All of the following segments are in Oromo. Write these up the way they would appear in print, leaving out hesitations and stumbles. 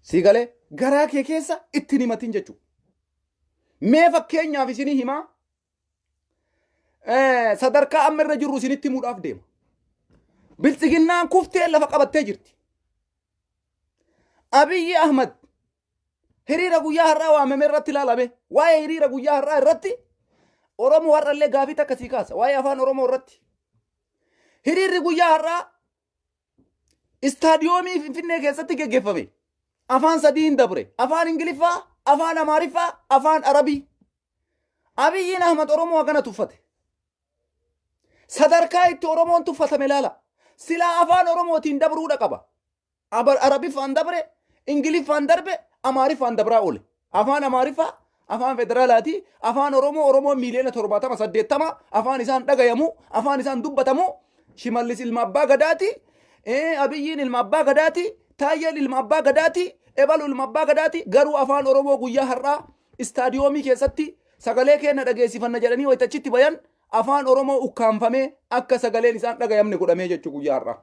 Sii galee garaa kee keessa itti hin himatin jechuudha. Mee fakkeenyaaf isinii himaa sadarkaa amma irra jirru isinitti himuudhaaf deema. Biltsiginnaan kuftee lafa qabattee jirti. Abiyyi Ahmad hiriira guyyaa har'aa waamame irratti ilaalame. Waa'ee hiriira guyyaa har'aa irratti Oromoo har'allee gaafii takka sii kaasa. Waa'ee afaan Oromoo irratti. Hiriirri guyyaa har'aa istaadiyoomii Finfinnee keessatti geggeeffame. Afaan sadiin dabre. Afaan Ingiliffaa, afaan Amaariffaa, afaan Arabii. Abiyyiin Ahmad Oromoo hagana tuffate. Sadarkaa itti Oromoon tuffatame ilaala. Silaa afaan Oromootiin dabruudha qaba. Arabiffaan dabre, Ingiliffaan darbe, Amaariffaan dabraa oole. Afaan Amaariffaa afaan federaalaati. Afaan Oromoo Oromoon miiliyoona 70 80 afaan isaan dhagayamu, afaan isaan dubbatamu. Shimallis ilma abbaa gadaati. Abiyyiin ilma abbaa gadaati. Taayyeen ilma abbaa gadaati. Ebalu ilma abbaa gadaati. Garuu afaan Oromoo guyyaa har'aa istaadiyoomii keessatti sagalee keenya dhageessifanna jedhanii wayita achitti bayan afaan Oromoo ukkaamfamee akka sagaleen isaan dhagayamne godhamee jechuu guyyaa har'aa.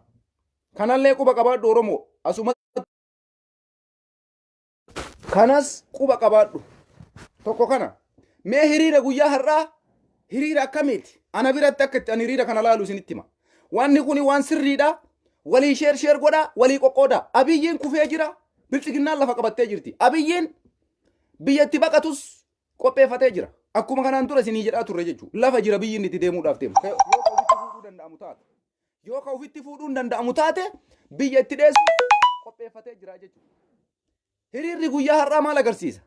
Kanallee quba qabaadhu Oromoo. Asuma kanas quba qabaadhu. Tokko kana. Mee hiriira guyyaa har'aa hiriira akkamiiti? Ana biratti akka itti ani hiriira kana laalu isinitti hima. Wanni kuni waan sirriidha. Walii sheer sheer godhaa, walii qoqqoodaa. Abiyyiin kufee jira. Bilxiginnaan lafa qabattee jirti. Abiyyiin biyya itti baqatus qopheeffatee jira. Akkuma kanaan dura isinii jedhaa turre jechuudha. Lafa jira biyyi inni itti deemuudhaaf deemu. Yoo ka ofitti fuudhuu danda'amu taate. Yoo ka ofitti fuudhuun danda'amu taate biyya itti dheessu qopheeffatee jira jechuudha. Hiriirri guyyaa har'aa maal agarsiisa?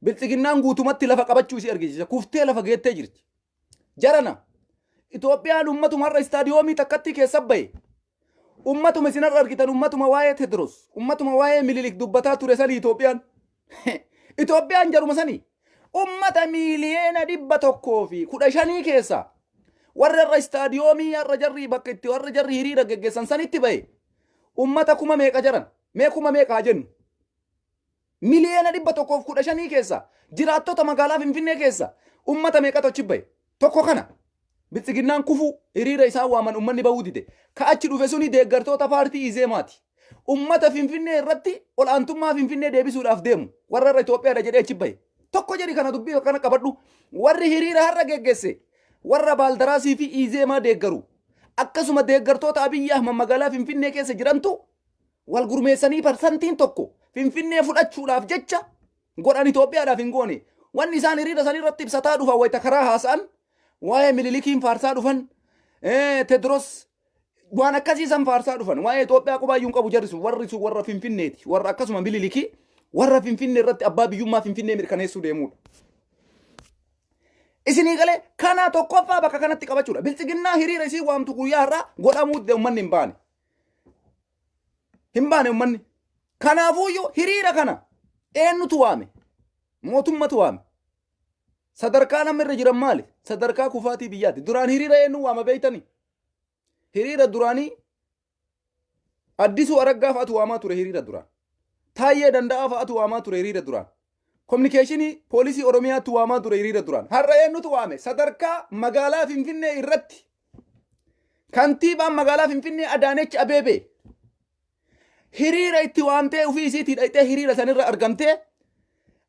Bilxiginnaan guutumatti lafa qabachuu isii argisiisa. Kuftee lafa geettee jirti. Jarana Itoophiyaan ummatuma har'a istaadiyoomii takkatti keessa bahe. Ummatuma isin har'a argitan ummatuma waa'ee Tedros, ummatuma waa'ee Minilik dubbataa ture sanii Itoophiyaan. Itoophiyaan jaruma sanii. Ummata miiliyoona 115 keessaa warra har'a istaadiyoomii har'a jarri bakka itti warra jarri hiriira geggeessan sanitti bahe. Ummata kuma meeqa jaran? Mee kuma meeqa haa jennu? Miliyoona 115 keessa jiraattota magaalaa Finfinnee keessa ummata meeqatu achi bahe? Tokko kana. Biltsiginnaan kufuu hiriira isaan waaman ummanni bahuu dide. Ka achi dhufe suni deeggartoota paartii Izeemaati. Ummata Finfinnee irratti ol'aantummaa Finfinnee deebisuudhaaf deemu. Warra irra Itoophiyaadha jedhee achi bahe. Tokko jedhi kana dubbii kana qabadhu. Warri hiriira har'a geggeesse warra Baaldaraasii fi Izeemaa deeggaru. Akkasuma deeggartoota Abiyyi Ahmad magaalaa Finfinnee keessa jirantu wal gurmeessanii parsantiin tokko Finfinnee fudhachuudhaaf jecha godhan Itoophiyaadhaaf hin goone. Wanni isaan hiriira san irratti ibsataa dhufan wayita karaa haasa'an waa'ee Minilikiin faarsaa dhufan Tedros waan akkasii san faarsaa dhufan waa'ee Itoophiyaa qubaayyuu hin qabu jarri sun warri sun warra Finfinneeti warra akkasuma Minilikii warra Finfinnee irratti abbaa biyyummaa Finfinnee mirkaneessuu deemuudha. Isinii galee kana tokkoffaa bakka kanatti qabachuudha. Biltsiginnaa hiriira isii waamtu guyyaa har'aa godhamuu dide uummanni hin baane. Hin baane uummanni. Kanaafuuyyuu hiriira kana eenyutu waame? Mootummatu waame. Sadarkaa namni irra jiran maali? Sadarkaa kufaatii biyyaati. Duraan hiriira eenyu waama beektanii? Hiriira duraanii Addisuu Araggaa fa'atu waamaa ture hiriira duraan. Taayyee Danda'aa fa'atu waamaa ture hiriira duraan. Kominikeeshinii poolisii Oromiyaatti waamaa ture hiriira duraan. Har'a eenyutu waame? Sadarkaa magaalaa Finfinnee irratti kantiibaan magaalaa Finfinnee Adaanech Abeebee hiriira itti waamtee ofii isiitii dhaqxee hiriira sanirra argamtee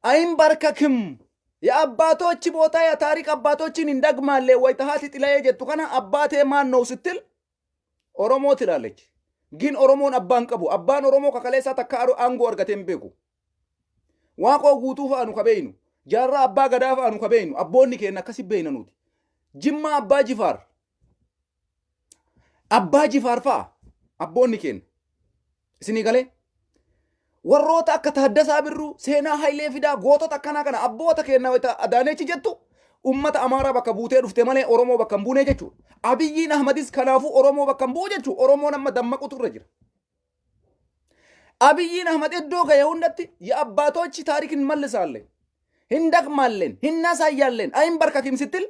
ayin barkakim የአባቶች ቦታ የታሪክ አባቶችን እንደግማለን ወይ ተሃቲ ጥላዬ jettu kana አባቴ ማን ነው ስትል ኦሮሞ ትላለች። ግን ኦሮሞን abbaan qabu abbaan oromoo kakaleessaa takka aangoo argatee hin beeku. Waaqoo guutuu fa'a nu ka beeynu jaarraa abbaa gadaa fa'a nu ka beeynu abboonni keenya akkasi beeyna nuti. Jimmaa abbaa jifaar abbaa jifaar fa'a abboonni keenya isinii galee warroota akka Taaddasaa Birruu Seenaa Hayilee Fidaa gootota akkanaa kana abboota keenya wayita Adaanechi jettu ummata Amaaraa bakka buutee dhufte malee Oromoo bakka hin buune jechuudha. Abiyyiin Ahmadis kanaafuu Oromoo bakka hin bu'u jechuudha. Oromoon amma dammaqutu irra jira. Abiyyiin Ahmad iddoo gahe hundatti የአባቶች ታሪክ እንመልሳለን እንደግማለን እናሳያለን አይንበርከክም ስትል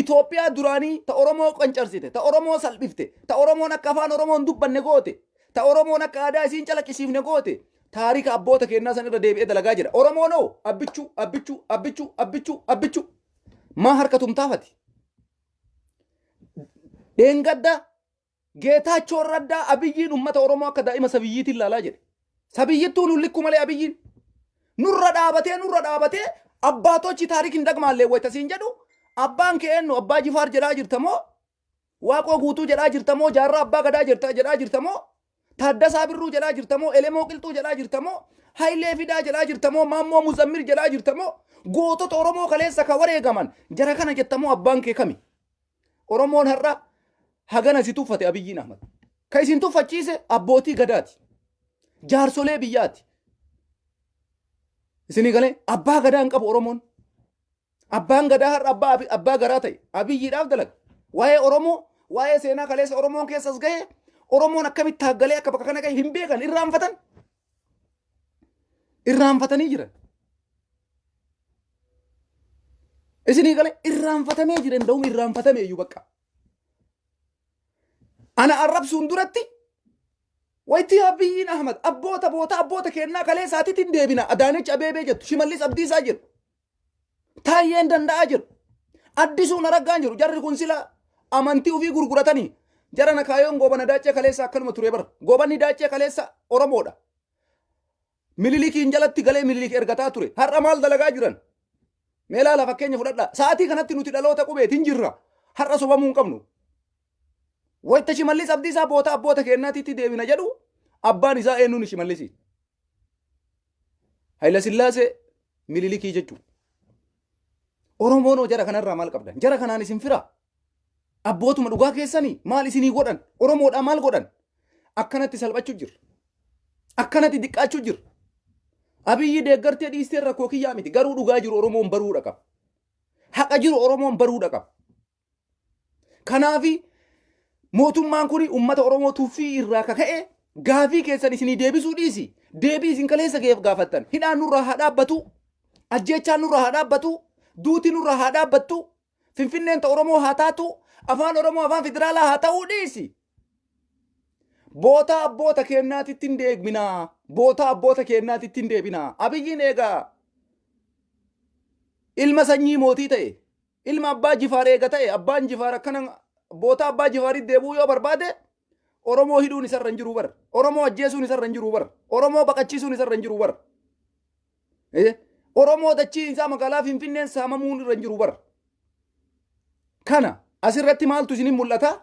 Itoophiyaa duraanii ta Oromoo qancarsite, ta Oromoo salphifte, ta Oromoon akka afaan Oromoo hin dubbanne goote, ta Oromoon akka aadaa isiin calaqqisiifne goote, taarika abboota keenyaa san irra deebi'ee dalagaa jira. Oromoon hoo abbichuu, abbichuu, abbichuu, abbichuu, abbichuu. Maa harka tumtaafati? Dheengadda Geetaachoo Raddaa Abiyyiin uummata Oromoo akka daa'ima sabiyyiitiin ilaalaa jedhe. Sabiyyittuu nun likku malee Abiyyiin. Nurra dhaabatee, nurra dhaabatee abbaatochi taarik hin dagmaallee wayita siin jedhu, abbaan kee eenyu? Abbaa Jifaar jedhaa jirta moo, Waaqoo Guutuu jedhaa jirta moo, Jaarraa Abbaa Gadaa jirta jedhaa jirta moo, Taaddasaa Birruu jedhaa jirta moo, Elemoo Qilxuu jedhaa jirta moo, Hayilee Fidaa jedhaa jirta moo, Maammoo Muzammir jedhaa jirta moo, gootota Oromoo kaleessa ka wareegaman jara kana jetta moo, abbaan kee kami? Oromoon har'a hagana si tuffate Abiyyiin Ahmad. Ka isin tuffachiise abbootii gadaati. Jaarsolee biyyaati. Isinii galee? Abbaa gadaa hin qabu Oromoon. Abbaan gadaa har'a abbaa garaa ta'e Abiyyiidhaaf dalaga. Waa'ee Oromoo, waa'ee seenaa kaleessa Oromoon keessas gahe, Oromoon akkamitti taaggalee akka bakka kana gahe hin beekan, irraanfatan. Irraanfatanii jiran. Isinii galee? Irraanfatamee jiran da'um irraanfatame iyyuu bakka. Ana arrabsuun duratti wayitii Abiyyiin Ahmad abboota boota abboota kennaa kalee isaatiitti hin deebina. Adaanech Abeebee jettu, Shimallis Abdiisaa jedhu, Taayyeen Danda'aa jedhu, Addisuun Araggaan jedhu. Jarri kun sila amantii ofii gurguratanii jara nakaayoon Goobana Daaccee kaleessa akkanuma ture bara. Goobanni Daaccee kaleessa Oromoodha. Mililikiin jalatti galee Mililik ergataa ture. Har'a maal dalagaa jiran? Mee ilaala, fakkeenya fudhadhaa. Sa'aatii kanatti nuti dhaloota qubeetiin jirra. Har'a sobamuu hin qabnu. Wayita Shimallis Abdiisaa boota abboota keenyaatiitti deebina jedhu, abbaan isaa eenyuun Shimallisi? Hayila Sillaasee Mililikii jechuudha. Oromoon hoo jara kanarraa maal qabdan? Jara kanaan isin fira? Abbootuma dhugaa keessanii maal isinii godhan? Oromoodhaa maal godhan? Akkanatti salphachuu jira. Akkanatti diqqaachuu jira. Abiyyi deeggartee dhiistee rakkoo kiyyaa miti. Garuu dhugaa jiru Oromoon baruudha qaba. Haqa jiru Oromoon baruudha qaba. Kanaafi mootummaan kun uummata Oromoo tuffii irraa kaka'e gaafii keessan isinii deebisuu dhiisi. Deebii isin kaleessa geef gaafattan. Hidhaan nurraa haa dhaabbatu. Ajjeechaan nurraa haa dhaabbatu. Duuti nurraa haa dhaabbattu. Finfinneen ta Oromoo haa taatu. Afaan Oromoo afaan federaalaa haa ta'uu dhiisi. Boota abboota keenyaatitti hin deebinaa. Boota abboota keenyaatitti hin deebinaa. Abiyyiin eegaa ilma sanyii mootii ta'e, ilma Abbaa Jifaar eega ta'e, abbaan Jifaar akkana boota Abbaa Jifaaritti deebi'uu yoo barbaade, Oromoo hidhuun isarra hin jiru bar. Oromoo ajjeesuun isarra hin jiru bar. Oromoo baqachiisuun isarra hin jiru bar. Oromoo dachii isaa magaalaa Finfinneen saamamuun irra hin jiru bar. Kana asirratti maaltu isinin mul'ata?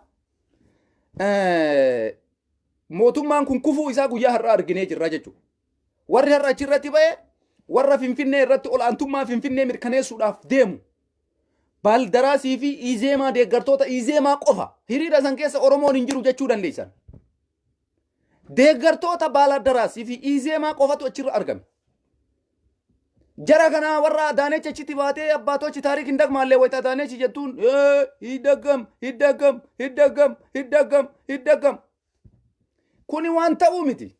Mootummaan kun kufuu isaa guyyaa har'aa arginee jirra jechuudha. Warri har'a achirratti ba'e warra Finfinnee irratti ol'aantummaa Finfinnee mirkaneessuudhaaf deemu. Baaldaraasii fi Izeemaa, deeggartoota Izeemaa qofa hiriira san keessa Oromoon hin jiru jechuu dandeessan. Deeggartoota Baaldaraasii fi Izeemaa qofatu achirra argame. Jara kanaa warra Adaanechi achitti baatee abbaatochi taariik hin dagmaallee wayita Adaanechi jettuun hiddagam, hiddagam, hiddagam, hiddagam, hiddagam. Kuni waan ta'uu miti.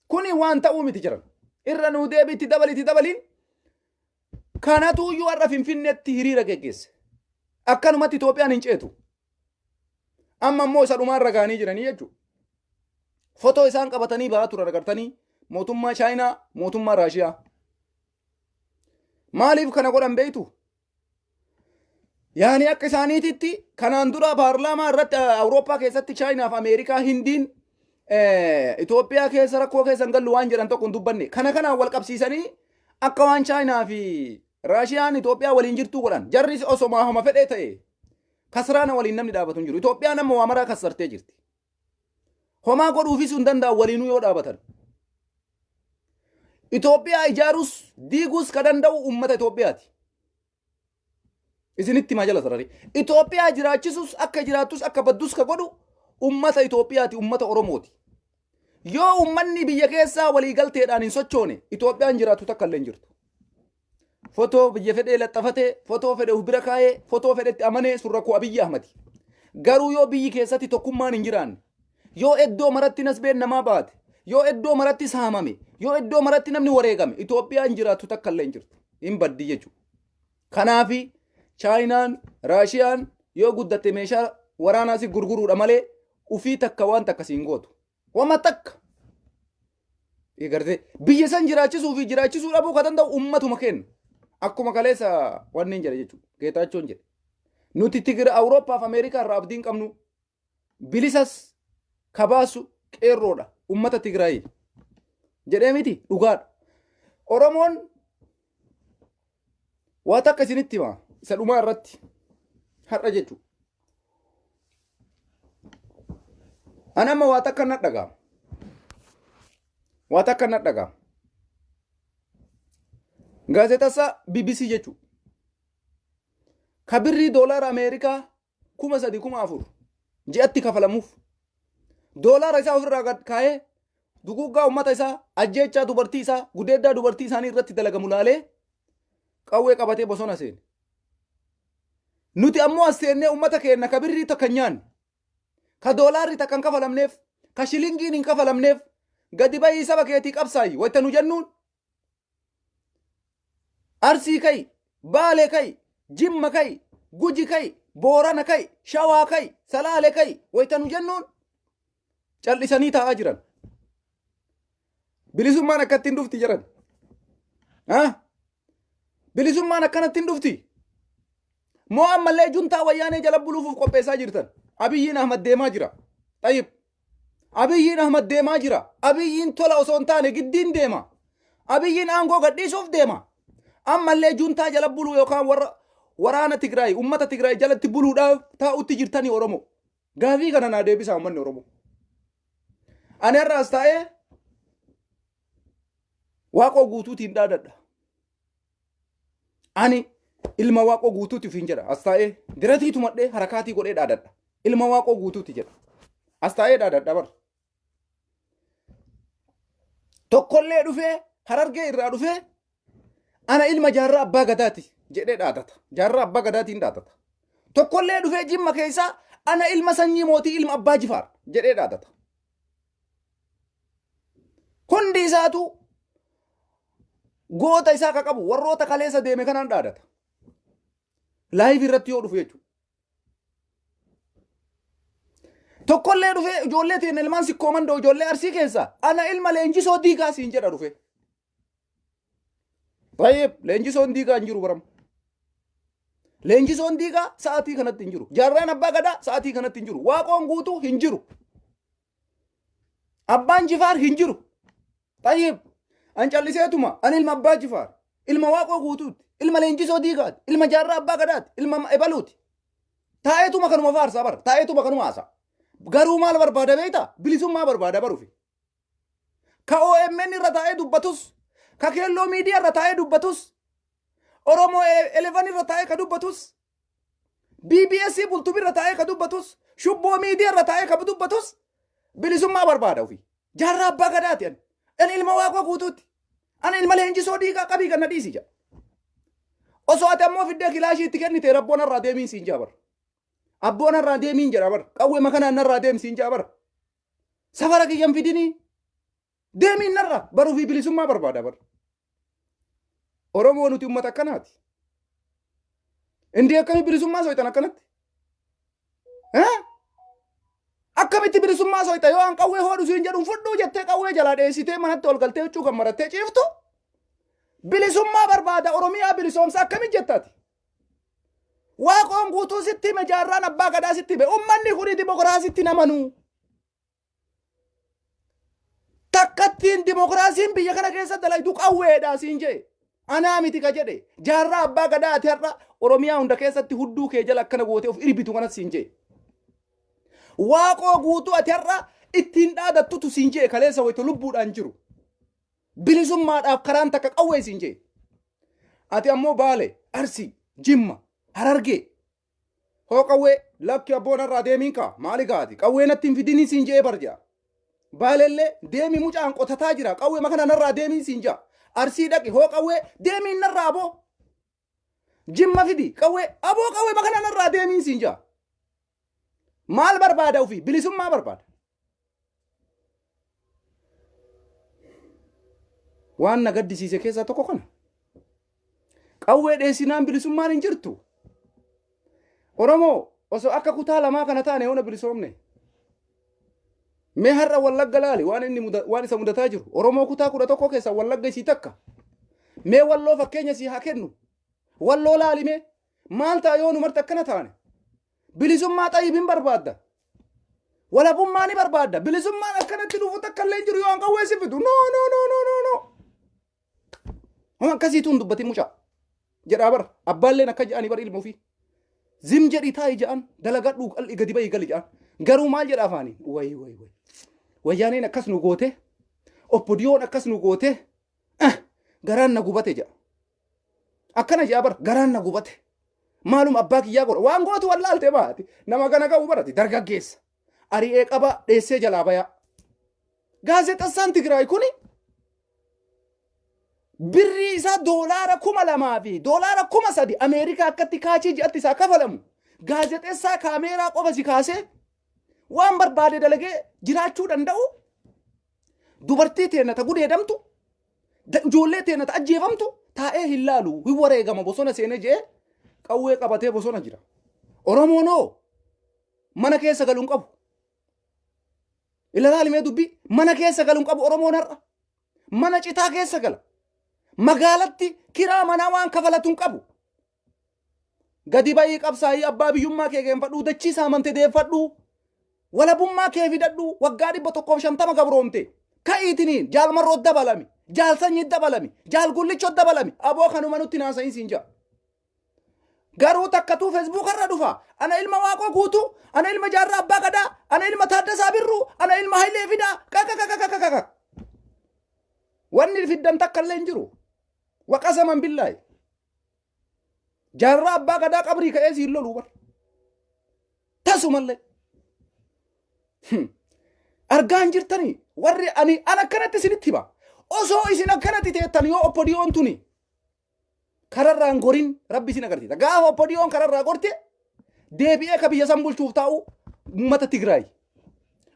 Kuni waan ta'uu miti jiran. Irra nuu deebiitti dabalitti dabaliin kanatu iyyuu har'a Finfinneetti hiriira geggeesse. Akkanumatti Itoophiyaan hin ceetu. Amma immoo isa dhumaarra ga'anii jiranii jechuudha. Fotoo isaan qabatanii ba'aa turan agartanii, mootummaa Chaayinaa, mootummaa Raashiyaa. Maaliif kana godhan beektu? Yaani akka isaaniititti kanaan dura paarlaamaa irratti Awurooppaa keessatti Chaayinaa fi Ameerikaa, Hindiin Itoophiyaa keessa rakkoo keessa hin gallu waan jedhan tokko hin dubbanne. Kana kanaan wal qabsiisanii akka waan Chaayinaa fi Raashiyaan Itoophiyaa waliin jirtuu godhan. Jarris osoma homa fedhee ta'e kasraana waliin namni dhaabatu hin jiru. Itoophiyaan amma waa maraa kassartee jirti. Homaa godhuufis hin danda'an waliinuu yoo dhaabatan. Itoophiyaa ijaarus diiguus ka danda'u uummata Itoophiyaati. Isinitti himaa jala sarari. Itoophiyaa jiraachisus, akka jiraattus akka baddus ka godhu uummata Itoophiyaati, uummata Oromooti. Yoo uummanni biyya keessaa waliigalteedhaan hin sochoone, Itoophiyaan jiraattu takka illee hin jirtu. Fotoo biyya fedhee laxxafatee, fotoo fedhe of bira kaayee, fotoo fedhetti amanee sun rakkoo Abiyyi Ahmadi. Garuu yoo biyyi keessatti tokkummaan hin jiraanne, yoo iddoo maratti nasbeen namaa baate, yoo iddoo maratti saamame, yoo iddoo maratti namni wareegame, Itoophiyaan jiraattu takka illee hin jirtu. Hin baddi jechuudha. Kanaafi Chaayinaan, Raashiyaan yoo guddatte meeshaa waraanaa si gurguruudha malee ufii takka waan takka siin gootu. Wama takka. Gartee biyya san jiraachisuu fi jiraachisuu dhabuu ka danda'u ummatuma kenna. Akkuma kaleessa wanni hin jedhe jechuudha. Geetaachoon jedhe. Nuti Tigira Awurooppaa fi Ameerikaa irraa abdii hin qabnu. Bilisas kabaasu qeerroodha. Ummata Tigraayii. Jedhee miti dhugaadha. Oromoon waa takka isinitti hima isa dhumaa irratti har'a jechuudha. Ani amma waa takka na dhaga'a. Waa takka na dhaga'a. Gaazexessaa BBC jechuudha. Ka birrii doolaara Ameerikaa 3000 4000 ji'atti kafalamuuf doolaara isaa ofirraa gad kaa'ee duguuggaa uummata isaa ajjeechaa dubartii isaa gudeeddaa dubartii isaanii irratti dalagamu laalee qawwee qabatee bosona seene. Nuti ammoo as seennee uummata keenya ka birrii takka hin nyaanne ka doolaarri takka hin kafalamneef ka shilingiin hin kafalamneef gadi bahii saba keetii qabsaayi wayta nu jennuun Arsii ka'i, Baale ka'i, Jimma ka'i, Guji ka'i, Boorana ka'i, Shawaa ka'i, Salaale ka'i wayta nu jennuun cal'isanii taa'aa jiran. Bilisummaan akkatti hin dhufti jedhan. Ha? Bilisummaan akkanatti hin dhufti. Moo ammallee juntaa wayyaanee jala buluufuuf qopheessaa jirtan. Abiyyiin Ahmad deemaa jira. Xayyib. Abiyyiin Ahmad deemaa jira. Abiyyiin tola osoo hin taane giddiin deema. Abiyyiin aangoo gadhiisuuf deema. Ammallee juntaa jala buluu yookaan warra waraana Tigraay uummata Tigraay jalatti buluudhaaf taa'utti jirtanii Oromoo. Gaafii kana naa deebisaa uummanni Oromoo. Ani har'a as taa'ee Waaqoo guutuutiin dhaadadha. Ani ilma Waaqoo guutuuti ofiin jedha. As taa'ee diratii tumadhee harakaatii godhee dhaadadha. Ilma Waaqoo guutuuti jedha. As taa'ee dhaadadha bar. Tokkollee dhufee Harargee irraa dhufee ana ilma jaarraa abbaa gadaati jedhee dhaadata. Jaarraa abbaa gadaatiin dhaadata. Tokkollee dhufee Jimma keessaa ana ilma sanyii mootii ilma abbaa Jifaar jedhee dhaadata. Hundi isaatu goota isaa ka qabu warroota kaleessa deeme kanaan dhaadata. Live irratti yoo dhufu jechuudha. Tokkollee dhufee ijoollee teenya ilmaan sikkoo mandoo ijoollee arsii keessa ana ilma leenjisoo diigaa siin jedha dhufe. Tayyib leenjisoon diigaa hin jiru baram. Leenjisoon diigaa sa'aatii kanatti hin jiru. Jaarraan abbaa gadaa sa'aatii kanatti hin jiru. Waaqoon guutuu hin jiru. Abbaan Jifaar hin jiru. Tayyib an calliseetuma an ilma abbaa Jifaar ilma waaqoo guutuuti ilma leenjisoo diigaati ilma jaarraa abbaa gadaati ilma ebaluuti. Taa'eetuma kanuma faarsaa bara taa'eetuma kanuma haasaa. Garuu maal barbaada beektaa? Bilisummaa barbaada barufi. Ka OMN irra taa'ee dubbatus, ka Keelloo Miidiyaa irra taa'ee dubbatus, Oromoo 11 irra taa'ee ka dubbatus, BBS Bultum irra taa'ee ka dubbatus, Shubboo Miidiyaa irra taa'ee ka dubbatus bilisummaa barbaada ofii. Jaarraa abbaa gadaati ani. Ani ilma waaqoo guutuutti. Ani ilma leenjisoo dhiigaa qabii kan na dhiisi jedha. Osoo ati ammoo fiddee kilaashii itti kennite rabboon irraa deemiin siin jaa bara. Abboon irraa deemiin jedha bara. Qawwee makanaan narraa deem siin jaa bara. Safara kiyyan fidinii. Deemiin narraa baruu fi bilisummaa barbaada bara. Oromoo nuti uummata akkanaati. Indii akkamii bilisummaa soitan akkanatti? Akkamitti bilisummaa soita yoo an qawwee hoodhu siin jedhuun fudhuu jettee qawwee jalaa dheessitee manatti ol galtee huccuu kan marattee ciiftu bilisummaa barbaada Oromiyaa bilisoomsa akkamitti jettaati? Waaqoon guutuu sitti hime jaarraan abbaa gadaa sitti hime ummanni kuni dimokiraasitti hin amanu. Takkattiin dimokiraasiin biyya kana keessa dalaydu qawweedha siin jee. Anaa miti ka jedhe jaarraa abbaa gadaa ati har'a Oromiyaa hunda keessatti hudduu kee jala akkana gootee of irbitu kanas siin jee. Waaqoo guutuu ati har'a ittiin dhaadattutu siin jee kaleessa wayita lubbuudhaan jiru. Bilisummaadhaaf karaan takka qawwee siin jee. Ati ammoo Baale, Arsii, Jimma, Harargee. Hoo qawwee lakki abboon irraa deemiin kaa maali kaati qawwee natti hin fidinii siin je'ee bar ja'a. Baalellee deemi mucaan qotataa jira qawwee makana narraa deemiin siin ja'a. Arsii dhaqi hoo qawwee deemiin narraa aboo. Jimma fidi qawwee aboo qawwee makana narraa deemiin siin ja'a. Maal barbaada ofii bilisummaa barbaada. Waan na gaddisiise keessaa tokko kana. Qawwee dheessinaan bilisummaan hin jirtu. Oromoo osoo akka kutaa lamaa kana taane yoona bilisoomne. Mee har'a Wallagga laali waan inni waan isa mudataa jiru. Oromoo kutaa 11 keessaa Wallagga isii takka. Mee Walloo fakkeenya sii haa kennu. Walloo laali mee. Maal ta'a yoo nu marti akkana taane? Bilisummaa xayyib hin barbaadda. Walabummaa ni barbaadda. Bilisummaan akkanatti dhufu takka illee hin jiru yoo an qawwee si fidu. No, no, no, no, no, no. Homa akkasiitu hin dubbatin mucaa. Jedhaa bar abbaalleen akka jedhanii bar ilma ofii. Zim jedhi taa'i jedhan, dalagadhuu qal'i gadi ba'i gali jedhan. Garuu maal jedha afaaniin? Wayi wayi wayi. Wayyaaneen akkas nu goote. Oppodiyoon akkas nu goote. Garaan na gubate jedha. Akkana jedha bar, garaan na gubate. Maalum abbaa kiyyaa godha. Waan gootu wallaalte baati. Nama kana ga'u barati dargaggeessa. Ari'ee qaba dheessee jalaa bayaa. Gaazexessaan Tigraay kuni birrii isaa $2,000 fi $3,000 Ameerikaa akkatti kaachii ji'atti isaa kafalamu. Gaazexessaa kaameeraa qofa si kaasee waan barbaade dalagee jiraachuu danda'u, dubartii teenna ta gudeedamtu, ijoollee teenna ta ajjeefamtu taa'ee hin laalu, hin wareegama, bosona seenee je'ee qawwee qabatee bosona jira. Oromoon hoo mana keessa galu hin qabu. Ilaali mee dubbii, mana keessa galu hin qabu Oromoon har'a. Mana citaa keessa gala. Magaalatti kiraa manaa waan kafalatu hin qabu. Gadi ba'ii qabsaa'ii, abbaa biyyummaa kee geenfadhuu, dachii saamamte deeffadhuu, walabummaa kee fidadhuu. Waggaa 150 gabroomte. Ka'iitiniin jaalmarroo dabalami, jaal sanyii dabalami, jaal gullichoo dabalami, aboo kanuma nutti naasa'iin siin jaa. Garuu takkatuu Feesbuuk irra dhufa. Ana ilma Waaqoo Guutuu, ana ilma Jaarraa Abbaa Gadaa, ana ilma Taaddasaa Birruu, ana ilma Hayilee Fidaa, kakakakakakaka. Wanni fiddan takka illee hin jiru. Waqasaman billaahi. Jaarraa Abbaa Gadaa qabrii ka'ee siin loluu bar. Tasumallee. Argaa hin jirtanii warri ani an akkanatti isinitti hima. Osoo isin akkanatti teettan yoo oppodiyoon tuni kararraa hin gorin, rabbi isin agarsiisa. Gaafa oppodiyoon kararraa gorte deebi'ee ka biyya san bulchuuf taa'u uummata Tigraay.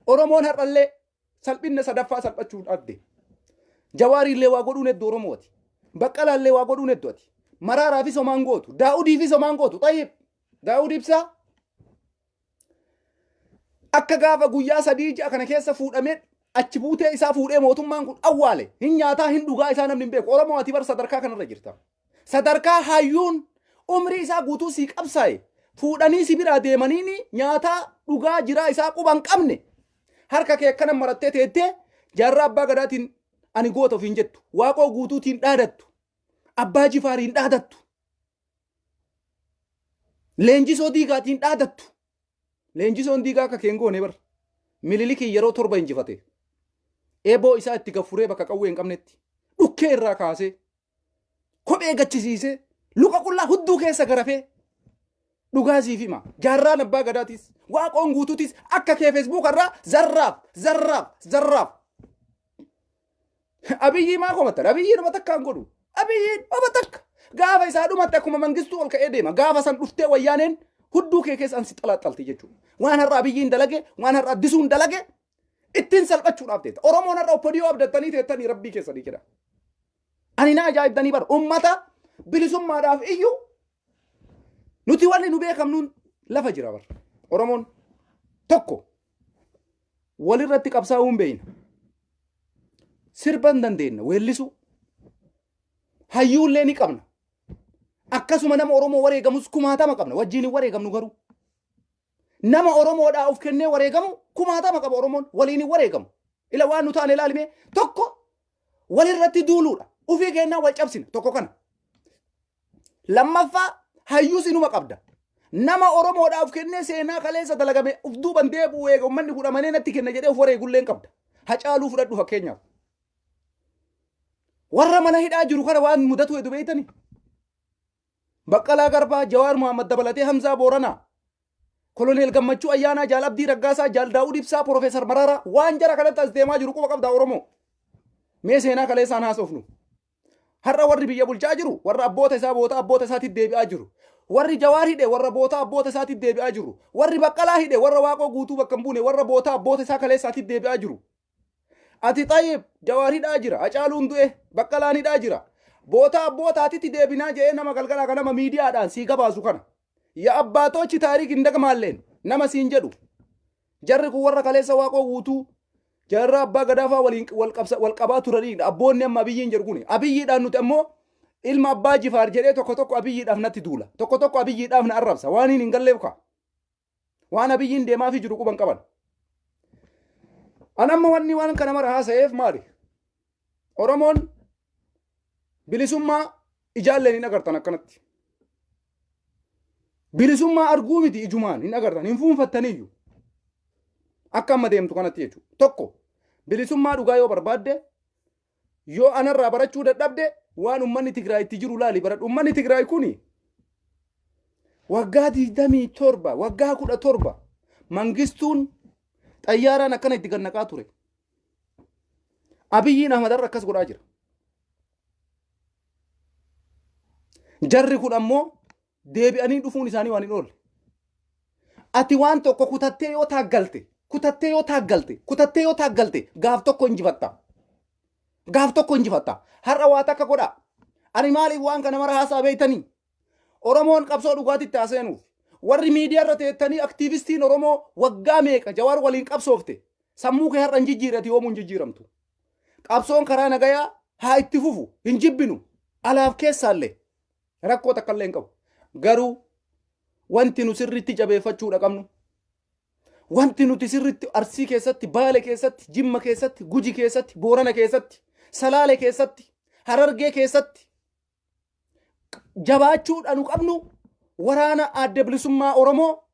Oromoon har'allee salphinna sadaffaa salphachuu dhabde. Jawaariillee waa godhuun hedduu Oromooti. Baqqalaallee waa godhuun hedduu ati. Maraaraafis homaan gootu. Daa'udiifis homaan gootu. Xayyib. Daa'ud Ibsaa akka gaafa guyyaa 3 ji'a kana keessa fuudhamee achi buutee isaa fuudhee mootummaan kun awwaale, hin nyaataa hin dhugaa isaa namni hin beeku. Oromoo, ati bar sadarkaa kanarra jirta. Sadarkaa hayyuun umrii isaa guutuu sii qabsaa'e fuudhanii si biraa deemaniini nyaataa dhugaa jiraa isaa quba hin qabne, harka kee akkana marattee teettee Jaarraa Abbaa Gadaatiin ani goota ofiin jettu, Waaqoo Guutuutiin dhaadattu, Abbaa Jifaariin dhaadattu, Leenjisoo Diigaatiin dhaadattu. Leenjisoon Diigaa akka keen goone bar. Mililikii yeroo 7 injifate. Eeboo isaa itti gaffuree bakka qawwee hin qabnetti. Dhukkee irraa kaasee. Kophee gachisiisee. Luka qullaa hudduu keessa garafee. Dhugaa siif hima. Jaarraan Abbaa Gadaatis, Waaqoon Guutuutis akka kee Feesbuuk irraa zarraaf, zarraaf, zarraaf. Abiyyii maa komattan? Abiyyiin oma takka hin godhu. Abiyyiin oma takka. Gaafa isaa dhumatti akkuma Mangistuu ol ka'ee deema. Gaafa san dhuftee wayyaaneen hudduu kee keessa ansi xalaaxalti jechuudha. Waan har'a Abiyyiin dalage, waan har'a Addisuun dalage ittiin salphachuudhaaf teetta. Oromoon har'a oppodiyoo abdattanii teettanii rabbii keessanii jedha. Ani na ajaa'ibdanii bara. Ummata bilisummaadhaaf iyyuu nuti wanni nu beekamnuun lafa jira bara. Oromoon tokko walirratti qabsaa'uu hin beekna. Sirba hin dandeenya, weellisuu. Hayyuullee ni qabna. Akkasuma nama Oromoo wareegamus kumaatama qabna. Wajjin hin wareegamnu garuu. Nama Oromoodhaa of kennee wareegamu kumaatama qaba Oromoon. Waliin hin wareegamu. Ila waan nu taane ilaalimee, tokko walirratti duuluudha. Ufii kennaa wal cabsina tokko kana. Lammaffaa, hayyuus inuma qabda. Nama Oromoodhaa of kennee seenaa kaleessa dalagame of duuban deebi'u eega uummanni kun amanee natti kenna jedhee of wareegullee hin qabda. Hacaaluu fudhadhu fakkeenyaaf. Warra mana hidhaa jiru kana waan mudatu hedu beeytani. Baqqalaa Garbaa, Jawaar Muhammad dabalatee, Hamzaa Booranaa, Koloneel Gammachuu Ayyaanaa, Jaal Abdii Raggaasaa, Jaal Daawud Ibsaa, Profeesar Mararaa waan jara kanatti as deemaa jiru quba qabdaa Oromoo. Mee seenaa kaleessaan haasofnu. Har'a warri biyya bulchaa jiru warra abboota isaa boota abboota isaatitti deebi'aa jiru. Warri Jawaar hidhe warra boota abboota isaatitti deebi'aa jiru. Warri Baqqalaa hidhe warra Waaqoo Guutuu bakka hin buune, warra boota abboota isaa kaleessaatitti deebi'aa jiru. Ati xayyib, Jawaar hidhaa jira, Hacaaluun du'e, Baqqalaan hidhaa jira. Boota abbootaatitti deebinaa jedhee nama galgalaa kan nama miidiyaadhaan sii gabaasu kana. Yaa abbaatoochi taariik hin dagmaalleen nama siin jedhu. Jarri kun warra kaleessa Waaqoo Guutuu, Jaarraa Abbaa Gadaafaa waliin wal qabsa wal qabaa turanidha. Abboonni amma Abiyyiin jedhu kuni. Abiyyiidhaan nuti ammoo ilma Abbaa Jifaar jedhee tokko tokko Abiyyiidhaaf natti duula. Tokko tokko Abiyyiidhaaf na arrabsa. Waan hin galleef kaa. Waan Abiyyiin deemaafii jiru quban qaban. An amma wanni waan kana mara haasa'eef maali? Oromoon bilisummaa ijaalleen hin agartan akkanatti. Bilisummaa arguu miti ijumaan hin agartan hin fuunfattaniyyuu. Akka amma deemtu kanatti jechuudha. Tokko bilisummaa dhugaa yoo barbaadde yoo anarraa barachuu dadhabde waan ummanni Tigraay itti jiru laali baradhu. Ummanni Tigraay kuni waggaa 27 waggaa 17 Mangistuun xayyaaraan akkana itti gannaqaa ture. Abiyyiin Ahmad har'a akkas godhaa jira. Jarri kun ammoo deebi'anii dhufuun isaanii waan hin oolle. Ati waan tokko kutattee yoo taaggalte, kutattee yoo taaggalte, kutattee yoo taaggalte gaaf tokko injifatta. Gaaf tokko injifatta. Har'a waa takka godhaa. Ani maaliif waan kana mara haasaa beektanii? Oromoon qabsoo dhugaatitti haa seenuuf. Warri miidiyaa irra teettanii aktiivistiin Oromoo waggaa meeqa Jawaar waliin qabsoofte sammuu kee har'a hin jijjiirrati yoomuu hin jijjiiramtu. Qabsoon karaa nagayaa haa itti fufu hin jibbinu alaaf keessaallee rakkoo takka illee hin qabu. Garuu wanti nu sirriitti jabeeffachuudha qabnu wanti nuti sirriitti Arsii keessatti, Baale keessatti, Jimma keessatti, Guji keessatti, Boorana keessatti, Salaale keessatti, Harargee keessatti jabaachuudha nu qabnu waraana adda bilisummaa Oromoo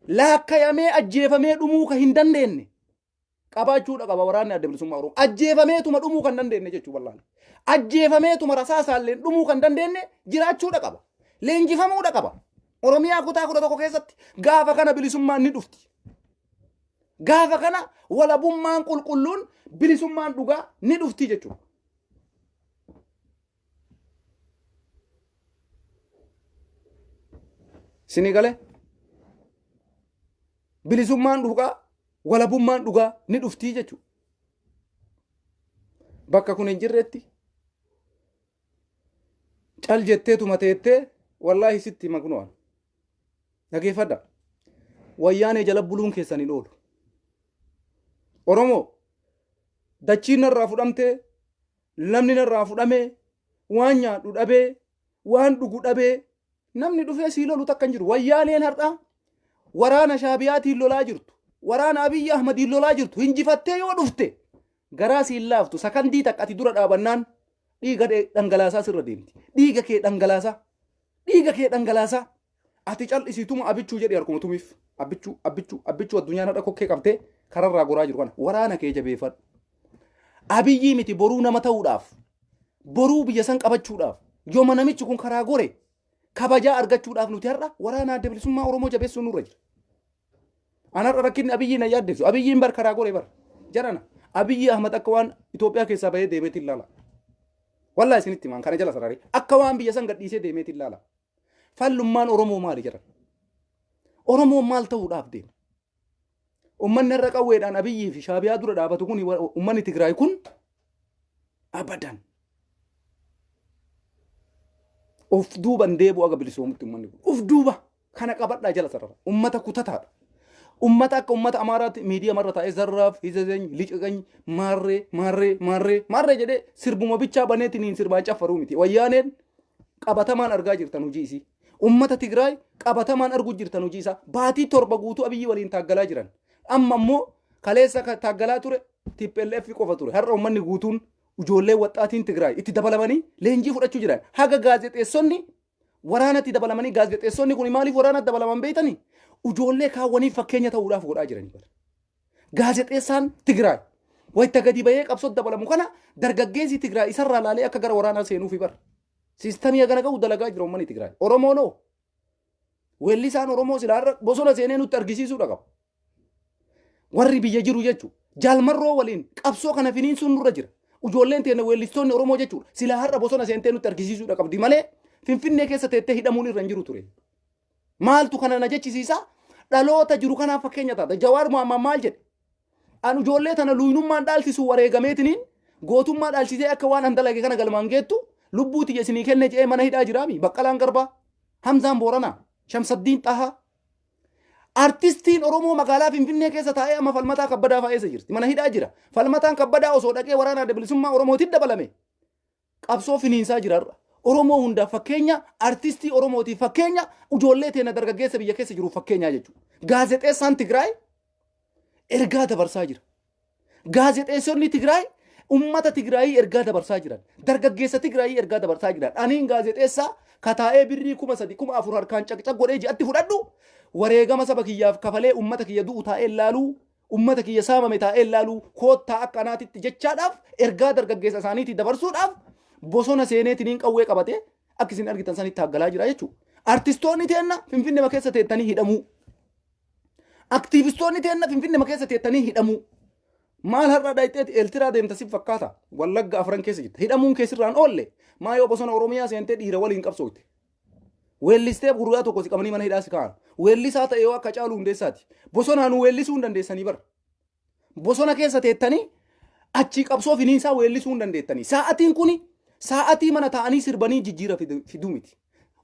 laakkayamee ajjeefamee dhumuu kan hin dandeenye qabaachuudha qaba waraanni adda bilisummaa Oromoo. Ajjeefameetuma dhumuu kan dandeenye jechuu wallaahi. Ajjeefameetuma rasaasaalleen dhumuu kan dandeenye jiraachuudha qaba. Leenjifamuudha qaba. Oromiyaa kutaa 11 keessatti gaafa kana bilisummaan ni dhufti. Gaafa kana walabummaan qulqulluun bilisummaan dhugaa ni dhufti jechuudha. Isinii galee? Bilisummaan dhugaa, walabummaan dhugaa ni dhuftii jechuudha. Bakka kun hin jirretti cal jetteetuma teettee wallaahi sitti hima kunoo. Dhageeffadha. Wayyaanee jala buluun keessan hin oolu. Oromoo dachiin narraa fudhamtee namni narraa fudhamee waan nyaadhu dhabee waan dhugu dhabee namni dhufee sii lolu takka hin jiru. Wayyaaneen har'a waraana Shaabiyaatiin lolaa jirtu. Waraana Abiyyi Ahmadiin lolaa jirtu. Hinjifattee yoo dhufte garaa siin laaftu sakandii takka ati dura dhaabannaan dhiiga dhangalaasaa sirra deemti. Dhiiga kee dhangalaasaa. Dhiiga kee dhangalaasaa. Ati cal'isiituma abichuu jedhi harkuma tumiif. Abichuu, abichuu, abichuu addunyaan har'a kokkee qabtee kararraa goraa jiru kana. Waraana kee jabeeffadhu. Abiyyii miti boruu nama ta'uudhaaf, boruu biyya san qabachuudhaaf, yooma namichi kun karaa gore kabajaa argachuudhaaf nuti har'a waraana adda bilisummaa Oromoo jabeessuun nurra jira. An har'a rakkinni Abiyyii na yaaddessu. Abiyyiin bar karaa gore bar. Jarana Abiyyi Ahmad akka waan Itoophiyaa keessaa bahee deemeetiin ilaala. Wallaahi isinitti himaan kana jala sararee akka waan biyya san gadhiisee deemeetiin ilaala. Fallummaan Oromoo maali jedhan? Oromoon maal ta'uudhaaf deema? Uummanni har'a qawweedhaan Abiyyii fi Shaabiyaa dura dhaabatu kun uummanni Tigraay kun abadan. Of duuban deebi'u aga bilisoomutti uummanni kun. Of duuba kana qabadhaa jala sarara. Uummata kutataadha. Uummata akka uummata Amaaraatti miidiyaa marra taa'ee zarraaf, hizazeny, licaqany, maarree, maarree, maarree, maarree jedhee sirbuma bichaa baneetiin hin sirbaan caffaruu miti. Wayyaaneen qabatamaan argaa jirtan hojii isii. Uummata Tigraay qabatamaan arguu jirtan hojii isaa. Baatii 7 guutuu Abiyyi waliin taaggalaa jiran. Amma immoo kaleessa kan taaggalaa ture TPLF qofa ture. Har'a uummanni guutuun ijoollee waxxaatiin Tigraay itti dabalamanii leenjii fudhachuu jiran. Haga gaazexeessonni waraanatti dabalamanii gaazexeessonni kun maaliif waraanatti dabalaman beektanii? Ijoollee kaawwaniif fakkeenya ta'uudhaaf godhaa jiranii. Gaazexeessaan Tigraay wayita gadi bahee qabsootti dabalamu kana dargaggeessi Tigraay isarraa laalee akka gara waraanaa seenuufi bara. Siistamii hagana gahu dalagaa jira uummanni Tigraay. Oromoon hoo? Weellisaan Oromoo silaa irra bosona seenee nutti argisiisuudha qaba. Warri biyya jiru jechuudha. Jaalmarroo waliin qabsoo kana finiinsuun nurra jira. Ijoolleen teenya weellistoonni Oromoo jechuudha. Silaa har'a bosona seentee nutti argisiisuudha qabdi malee Finfinnee keessa teettee hidhamuun irra hin jiru ture. Maaltu kana na jechisiisa? Dhaloota jiru kanaaf fakkeenya taata. Jawaar Mohaammed maal jedhe? An ijoollee tana luynummaan dhaalchisu wareegameetiniin gootummaa dhaalchisee akka waan an dalage kana galmaan geettu lubbuu tiyya isinii kenne je'ee mana hidhaa jiraami. Baqqalaan Garbaa, Hamzaan Booranaa, Shamsaddiin Xahaa. Artistiin Oromoo magaalaa Finfinnee keessa taa'ee amma Falmataa Kabbadaa fa'aa eessa jirti? Mana hidhaa jira. Falmataan Kabbadaa osoo dhaqee waraana adda bilisummaa Oromootiin dabalame qabsoo finiinsaa jira har'a. Oromoo hundaaf fakkeenya, artistii Oromootiif fakkeenya, ijoollee teena dargaggeessa biyya keessa jiruuf fakkeenyaa jechuudha. Gaazexeessaan Tigraay ergaa dabarsaa jira. Gaazexeessonni Tigraay ummata Tigraayii ergaa dabarsaa jiran. Dargaggeessa Tigraayii ergaa dabarsaa jiran. Aniin gaazexeessaa kataa'ee birrii 3000 4000 harkaan caqcaq godhee ji'atti fudhadhu, wareegama saba kiyyaaf kafalee ummata kiyya du'u taa'ee laaluu, ummata kiyya saamame taa'ee laaluu, koottaa akka anaatitti jechaadhaaf, ergaa dargaggeessa isaaniitii dabarsuudhaaf bosona seeneetiniin qawwee qabatee akka isin argitan sanitti taaggalaa jira jechuudha. Artistoonni teenna Finfinnee keessa teettanii hidhamuu. Aktiivistoonni teenna Finfinnee keessa teettanii hidhamuu. Maal har'a dhayxeeti Eeltiraa deemta si fakkaata? Wallagga afran keessa jirta. Hidhamuun keessirraan oolle. Maa yoo bosona Oromiyaa seentee dhiira waliin qabsoofte? Weellistee guyyaa tokko si qabanii mana hidhaa si kaa'an. Weellisaa ta'e yoo akka Caaluu Hundeessaati. Bosonaan weellisuu hin dandeessanii bara. Bosona keessa teettanii achii qabsoo finiinsaa weellisuu hin dandeettanii. Sa'atiin kuni sa'atii mana taa'anii sirbanii jijjiira fiduu miti.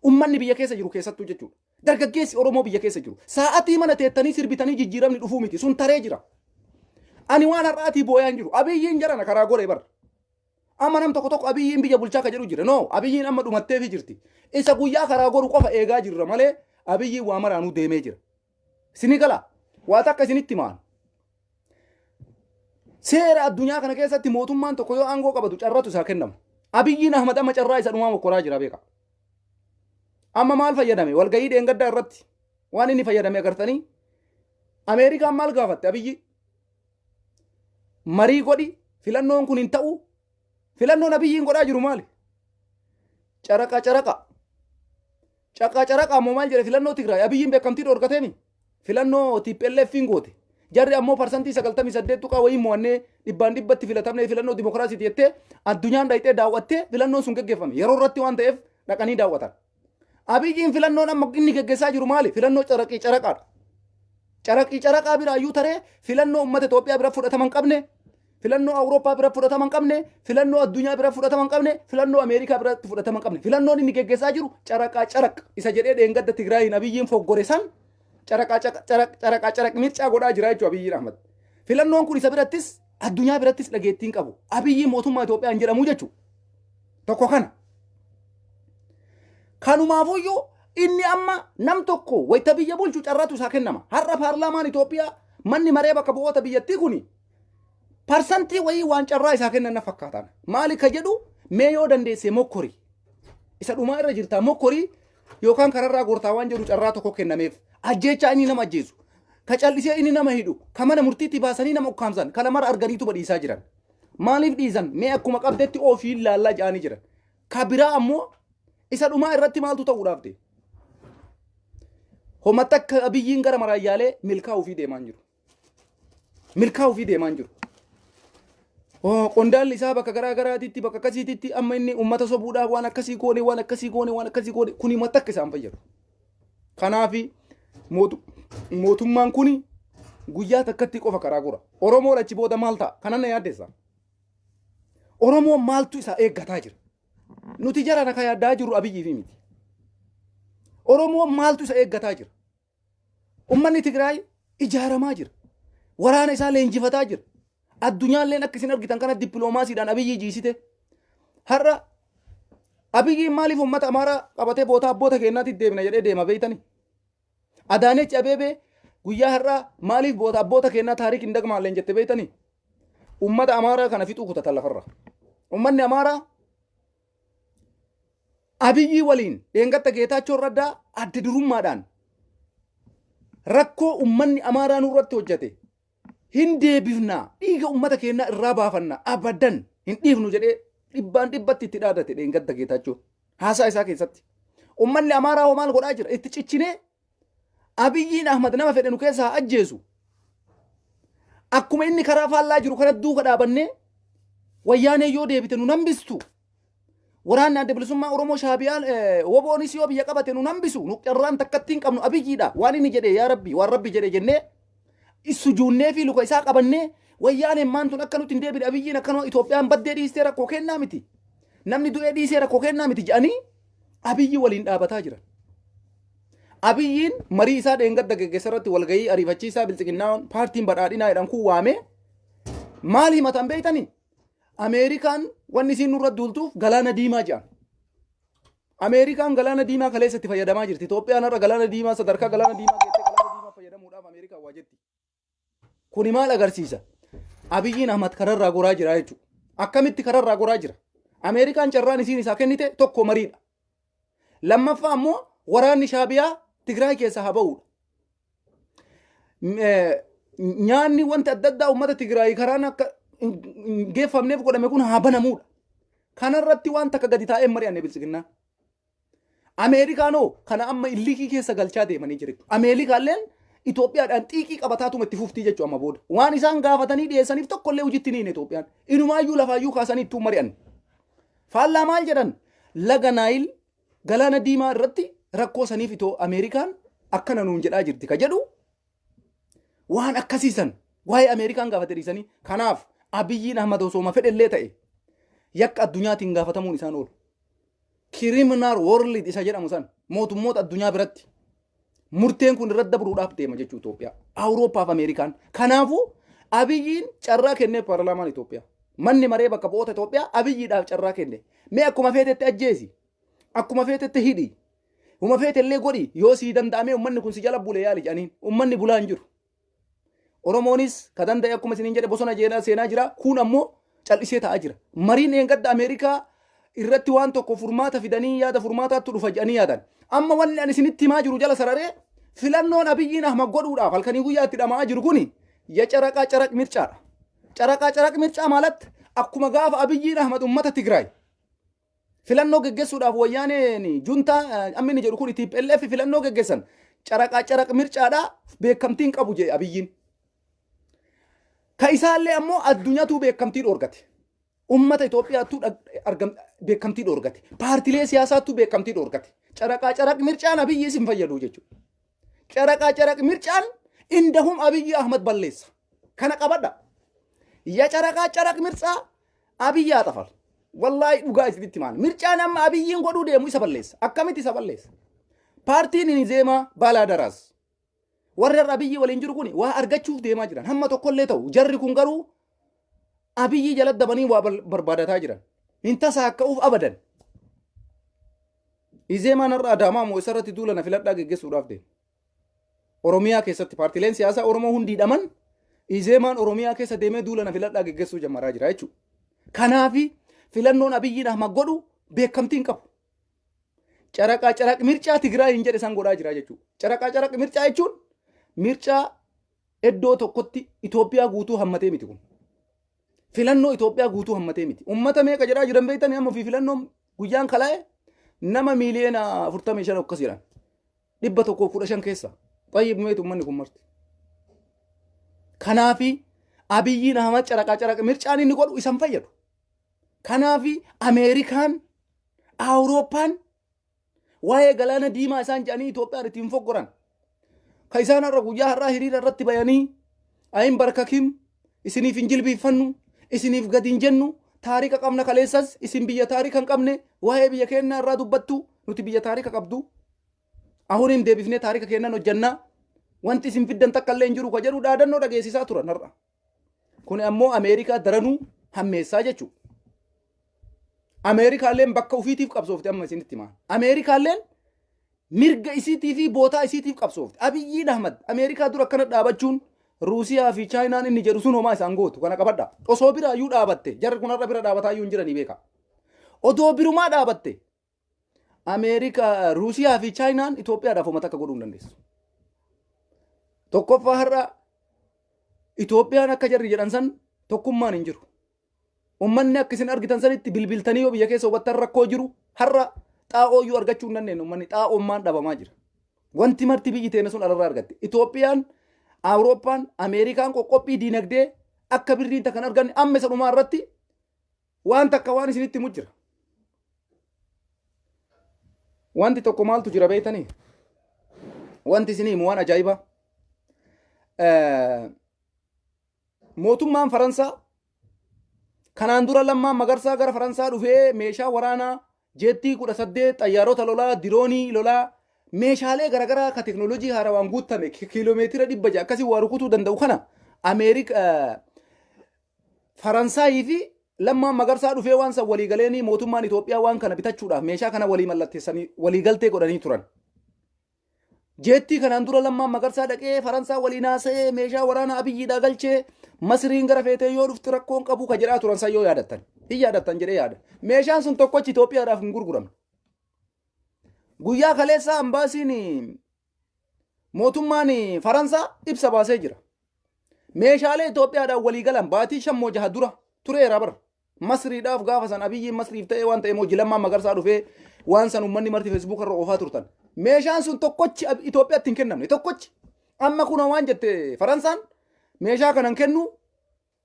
Ummanni biyya keessa jiru keessattuu jechuudha. Dargaggeessi Oromoo biyya keessa jiru. Sa'atii mana teettanii sirbitanii jijjiiramni dhufuu miti. Sun taree jira. Ani waan har'aatii booyaa hin jiru. Abiyyiin jarana karaa goree bara. Amma nam tokko tokko Abiyyiin biyya bulchaa ka jedhu jira. No, Abiyyiin amma dhumatteefi jirti. Isa guyyaa karaa goru qofa eegaa jirra malee Abiyyiin waa maraanuu deemee jira. Sini gala. Waa takka isinitti himaan. Seera addunyaa kana keessatti mootummaan tokko yoo aangoo qabatu carratu isaa kennama. Abiyyiin Ahmad amma carraa isa dhumaa mokkoraa jira, beeka. Amma maal fayyadame? Walgahii dheengaddaa irratti waan inni fayyadame agartanii. Ameerikaan maal gaafatte Abiyyi? Marii godhi, filannoon kun hin ta'u. Filannoon Abiyyiin godhaa jiru maali? Caraqa caraqa. Caqaa caraqa ammoo maal jedhe? Filannoo Tigraay Abiyyiin beekamtii dhoorgateemi. Filannoo TPLF goote. Jarri ammoo 98% tuqaa wayii mo'annee dhibbaan dhibbatti filatamnee, filannoo dimokiraasiiti jettee addunyaan dhayxee daawwattee filannoon sun geggeeffame. Yeroo irratti waan ta'eef dhaqanii daawwatan. Abiyyiin filannoon amma inni geggeessaa jiru maali? Filannoo caraqii caraqaadha. Caraqii caraqaa biraayyuu taree filannoo uummata Itoophiyaa bira fudhatama hin qabne, filannoo Awurooppaa bira fudhatama hin qabne, filannoo addunyaa bira fudhatama hin qabne, filannoo Ameerikaa biratti fudhatama hin qabne. Filannoon inni geggeessaa jiru caraqaa caraq isa jedhee dheengadda Tigraayin Abiyyiin foggore san caraqaa caraq caraqaa caraq mircaa godhaa jira jechuudha Abiyyiin Ahmad. Filannoon kun isa birattis addunyaa birattis dhageettiin qabu. Abiyyiin mootummaa Itoophiyaa hin jedhamu jechuudha. Tokko kana. Kanumaafuyyuu inni amma nam tokko wayita biyya bulchu carraatu isaa kennama. Har'a paarlaamaan Itoophiyaa, manni maree bakka bu'oota biyyattii kuni parsantii wayii waan carraa isaa kennan na fakkaatan. Maali ka jedhu, mee yoo dandeesse mokkori. Isa dhumaa irra jirtaa, mokkorii yookaan kararraa gortaa waan jedhu carraa tokko kennameef. Ajjeechaa inni nama ajjeesu, ka callisee inni nama hidhu, ka mana murtiitti baasanii nama ukkaamsan, kana mara arganiitu badhiisaa jiran. Maaliif dhiisan? Mee akkuma qabdetti ofiin laallaa jedhanii jiran. Ka biraa ammoo isa dhumaa irratti maaltu ta'uudhaaf ta'e? Homa takka Abiyyiin gara maraayyaalee milkaa'uu fi deemaa hin jiru. Milkaa'uu fi deemaa hin jiru. Qondaalli isaa bakka garaa garaatitti, bakka akkasiititti amma inni uummata sobuudhaaf waan akkasii goone, waan akkasii goone, waan akkasii goone, kuni mata akka isaan fayyadu. Kanaafi mootummaan kuni guyyaa takkatti qofa karaa gora. Oromoon achi booda maal ta'a? Kanan na yaaddessa. Oromoon maaltu isa eeggataa jira? Nuti jara na yaaddaa jirru Abiyyii fi miti. Oromoon maaltu isa eeggataa jira? Uummanni Tigraay ijaaramaa jira. Waraana isaa leenjifataa jira. Addunyaalleen akka isin argitan kana dippiloomaasiidhaan Abiyyii jiisite. Har'a Abiyyiin maaliif uummata Amaaraa qabatee boota abboota keenyaatti deemna jedhee deema beeytani? Adaanech Abeebee guyyaa har'aa maaliif boota abboota keenyaa taariik hin dagmaalleen jette beeytani? Uummata Amaaraa kana fixuu kutatan lafarra. Uummanni Amaaraa Abiyyii waliin dheengatta Geetaachoo Raddaa adda durummaadhaan rakkoo uummanni Amaaraa nurratti hojjete hin deebifnaa, dhiiga uummata keenyaa irraa baafanna, abadan hin dhiifnu jedhee dhibbaan dhibbatti itti dhaadate dheengadda Geetaachoo haasaa isaa keessatti. Uummanni Amaaraa hoo maal godhaa jira? Itti cichinee Abiyyiin Ahmad nama fedhe nu keessaa haa ajjeesu. Akkuma inni karaa faallaa jiru kana duuka dhaabannee, wayyaanee yoo deebite nu hambistu. Waraanni Adda Bilisummaa Oromoo Shaabiyaan woboonis yoo biyya qabate nu hambisu, nu carraan takkatti hin qabnu Abiyyiidha. Waan inni jedhe yaa Rabbi, waan Rabbi jedhe jennee sujuunnee fi luka isaa qabannee, wayyaaneen maantun akka nuti hin deebine, Abiyyiin akkanuma Itoophiyaan baddee dhiistee rakkoo kennaa miti. Namni du'ee dhiisee rakkoo kennaa miti jedhanii Abiyyi waliin dhaabataa jiran. Abiyyiin marii isaa dheengadda geggeessa irratti, walgahii ariifachiisaa Biltsiginnaa paartiin Badhaadhinaa jedhan kun waamee maal himatan beektanii? Ameerikaan wanni isiin nurra duultuuf Galaana Diimaa jedhan. Ameerikaan Galaana Diimaa kaleessa itti fayyadamaa jirti. Itoophiyaan har'a Galaana Diimaa, sadarkaa Galaana Diimaa geessee Galaana Diimaa fayyadamuudhaaf Ameerikaan waa jetti. Kuni maal agarsiisa? Abiyyiin Ahmad kararraa goraa jira jechuudha. Akkamitti kararraa goraa jira? Ameerikaan carraan isiin isaa kennite tokko mariidha. Lammaffaa ammoo waraanni Shaabiyaa Tigraay keessaa haa ba'uudha. Nyaanni wanti adda addaa uummata Tigraay karaan akka hin geeffamneef godhame kun haa banamuudha. Kanarratti waan takka gadi taa'ee mari'anne biltsiginnaa. Ameerikaanoo kana amma illikii keessa galchaa deemanii jiru. Ameerikaalleen Itoophiyaadhaan xiiqii qabataatuma itti fuftii jechuudha amma booda. Waan isaan gaafatanii dhiyeessaniif tokkollee hojiitti ni hin Itoophiyaan. Inumaayyuu lafaayyuu kaasanii ittuu mari'an. Faallaa maal jedhan? Laga Naayil galaana diimaa irratti rakkoo saniif itoo Ameerikaan akkana nuun jedhaa jirti ka jedhu waan akkasiisan waa'ee Ameerikaan gaafate dhiisanii. Kanaaf Abiyyiin Ahmad osooma fedhellee ta'e yakka addunyaatiin gaafatamuun isaan oolu. Criminal world isa jedhamu san mootummoota addunyaa biratti murteen kun irratti dabruudhaaf deema jechuu Itoophiyaa. Awurooppaa fi Ameerikaan. Kanaafuu Abiyyiin carraa kennee paarlaamaan Itoophiyaa. Manni maree bakka bu'oota Itoophiyaa Abiyyiidhaaf carraa kenne. Mee akkuma feetetti ajjeesi. Akkuma feetetti hidhi. Huma feetellee godhi. Yoo sii danda'amee uummanni kun si jala bule yaali jedhaniin. Uummanni bulaa hin jiru. Oromoonis ka danda'e akkuma isiniin jedhe bosona jeenaa seenaa jira. Kuun ammoo cal'isee taa'aa jira. Mariin eengadda Ameerikaa irratti waan tokko furmaata fidanii yaada furmaataatti dhufa jedhanii yaadan. Amma wanni ani isinitti himaa jiru jala sararee filannoon Abiyyiin Ahmad godhuudhaaf halkanii guyyaa itti dhama'aa jiru kuni ya caraqaa caraq mircaadha. Caraqaa caraq mircaa maalatti akkuma gaafa Abiyyiin Ahmad ummata Tigraay filannoo geggessuudhaaf wayyaaneen juntaa amma inni jedhu kun TPLF filannoo geggessan caraqaa caraq mircaadhaa beekamtiin qabu jedhe Abiyyiin. Ka isaallee ammoo addunyaatu beekamtii dhoorgate. Ummata Itoophiyaattuu beekamtii dhoorgate. Paartilee siyaasaattuu beekamtii dhoorgate. Caraqaa caraq mircaan Abiyyi isin fayyadu jechuudha. Caraqaa caraq mircaan indahum Abiyyi Ahmad balleessa. Kana qabadha. Ya caraqaa caraq mircaa Abiyyi haa xafal. Wallaahi dhugaa isinitti himaan. Mircaan amma Abiyyiin godhuu deemu isa balleessa. Akkamitti isa balleessa? Paartiin inni zeemaa balaa daraas. Warri har'a Abiyyi waliin jiru kun waa argachuuf deemaa jiran. Hamma tokkollee ta'u. Jarri kun garuu Abiyyi jala dabanii waa barbaadataa jiran. Hin tasaakka'uuf abadan. Izeemaan har'a Adaamaa moo isarratti duula na filadhaa geggeessuudhaaf deema. Oromiyaa keessatti paartileen siyaasaa Oromoo hundi hidhaman Izeemaan Oromiyaa keessa deemee duula na filadhaa geggeessuu jammaraa jira jechuudha. Kanaafi filannoon Abiyyiin Ahmad godhu beekamtii hin qabu. Caraqaa caraq mircaa Tigraay hin jedhe san godhaa jira jechuudha. Caraqaa caraq mircaa jechuun mircaa iddoo tokkotti Itoophiyaa guutuu hammatee miti kun. Filannoo Itoophiyaa guutuu hammatee miti. Uummata meeqa jedhaa jiran beektanii amma ofii filannoon guyyaan kalaa'e nama miiliyoona 45 akkas jedhan. 115 keessa. Xayyib meetu uummanni kun marti. Kanaafi Abiyyiin Ahmad caraqaa caraqa mircaan inni godhu isan fayyadu. Kanaafi Ameerikaan, Awurooppaan waa'ee galaana diimaa isaan jedhanii Itoophiyaan ittiin foggoran. Ka isaan har'a guyyaa har'aa hiriira irratti bayanii ayin barkakim isiniif hin jilbiiffannu isiniif gadi hin jennu taarika qabna kaleessas isin biyya taarika hin qabne waa'ee biyya keenyaa irraa dubbattu nuti biyya taarika qabdu. Ahuniin deebifnee taarika keennan hojjannaa wanti isin fiddan takka illee hin jiru ka jedhu dhaadannoo dhageessisaa turan har'a. Kun ammoo Ameerikaa daranuu hammeessaa jechuudha. Ameerikaalleen bakka ofiitiif qabsoofte amma isinitti himaa. Ameerikaalleen mirga isiitii fi bootaa isiitiif qabsoofte. Abiyyiin Ahmad Ameerikaa dura akkana dhaabachuun Ruusiyaa fi Chaayinaan inni jedhu sun homaa isaan gootu kana qabadha. Osoo bira iyyuu dhaabatte jarri kun har'a bira dhaabataa iyyuu hin jiranii beeka. Odoo birumaa dhaabatte Ameerikaa, Ruusiyaa fi Chaayinaan Itoophiyaadhaaf uummata akka godhuu hin dandeessu. Tokkoffaa har'a Itoophiyaan akka jarri jedhan san tokkummaan hin jiru. Uummanni akka isin argitan sanitti bilbiltanii yoo biyya keessa hubattan rakkoo jiru har'a xaa'oo iyyuu argachuu hin dandeenye uummanni xaa'oommaan dhabamaa jira. Wanti marti biyyi teenya sun alarraa argatte. Itoophiyaan, Awurooppaan, Ameerikaan qoqqophii diinagdee akka birriin takkan arganne amma isa dhumaa irratti waan takka waan isinitti himu jira. Wanti tokko maaltu jira beektanii? Wanti isinii himu waan ajaa'ibaa. Mootummaan Faransaa kanaan dura Lammaan Magarsaa gara Faransaa dhufee meeshaa waraanaa jeettii 18 xayyaarota lolaa diroonii lolaa meeshaalee garaagaraa ka teknoolojii haarawaan guuttame kiiloomeetira 600 akkasii waa rukutuu danda'u kana Ameerika Faransaayii fi Lammaan Magarsaa dhufee waan san walii galeenii mootummaan Itoophiyaa waan kana bitachuudhaaf meeshaa kana walii mallatteessanii walii galtee godhanii turan. Jeettii kanaan dura Lammaan Magarsaa dhaqee Faransaa waliin haasa'ee meeshaa waraanaa Abiyyiidhaa galchee Masriin gara feetee yoo dhufti rakkoon qabu ka jedhaa turan san yoo yaadattan. Hin yaadattan jedhee yaada. Meeshaan sun tokkochi Itoophiyaadhaaf hin gurguramne. Guyyaa kaleessaa ambaasiin mootummaan Faransaa ibsa baasee jira. Meeshaalee Itoophiyaadhaan walii galan baatii 5 moo 6 dura tureera bara. Masriidhaaf gaafa san Abiyyiin Masriif ta'ee waan ta'e moo Lammaan Magarsaa dhufee waan san uummanni marti Facebook irra oofaa turtan. Meeshaan sun tokkochi Itoophiyaatti hin kennamne tokkochi. Amma kuna waan jette Faransaan meeshaa kanan kennu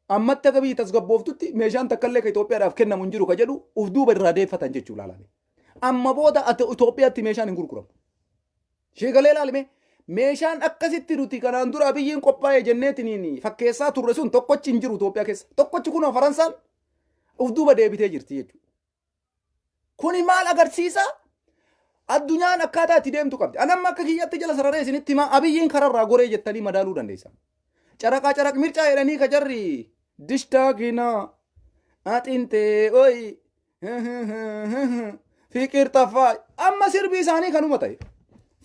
ammatti akka biyyi tasgabbooftutti meeshaan takkallee ka Itoophiyaadhaaf kennamu hin jiru ka jedhu uf duuba irraa deeffatan jechuu ilaalame. Amma booda ati Itoophiyaatti meeshaan hin gurguramu. Sheegalee ilaalime meeshaan akkasitti nuti kanaan dura Abiyyiin qophaa'e jenneetiniin fakkeessaa turre sun tokkochi hin jiru Itoophiyaa keessa. Tokkochi kunoo Faransaan uf duuba deebitee jirti jechuudha. Kuni maal agarsiisa? Addunyaan akkaataa itti deemtu qabdi. Anamma akka kiyyatti jala sararee isinitti himaa Abiyyiin kararraa goree jettanii madaaluu dandeessan. Caraqaa caraq mircaa jedhanii ka jarri dishtaa kinaa axintee oyi fiqir xaffaa amma sirbi isaanii kanuma ta'e.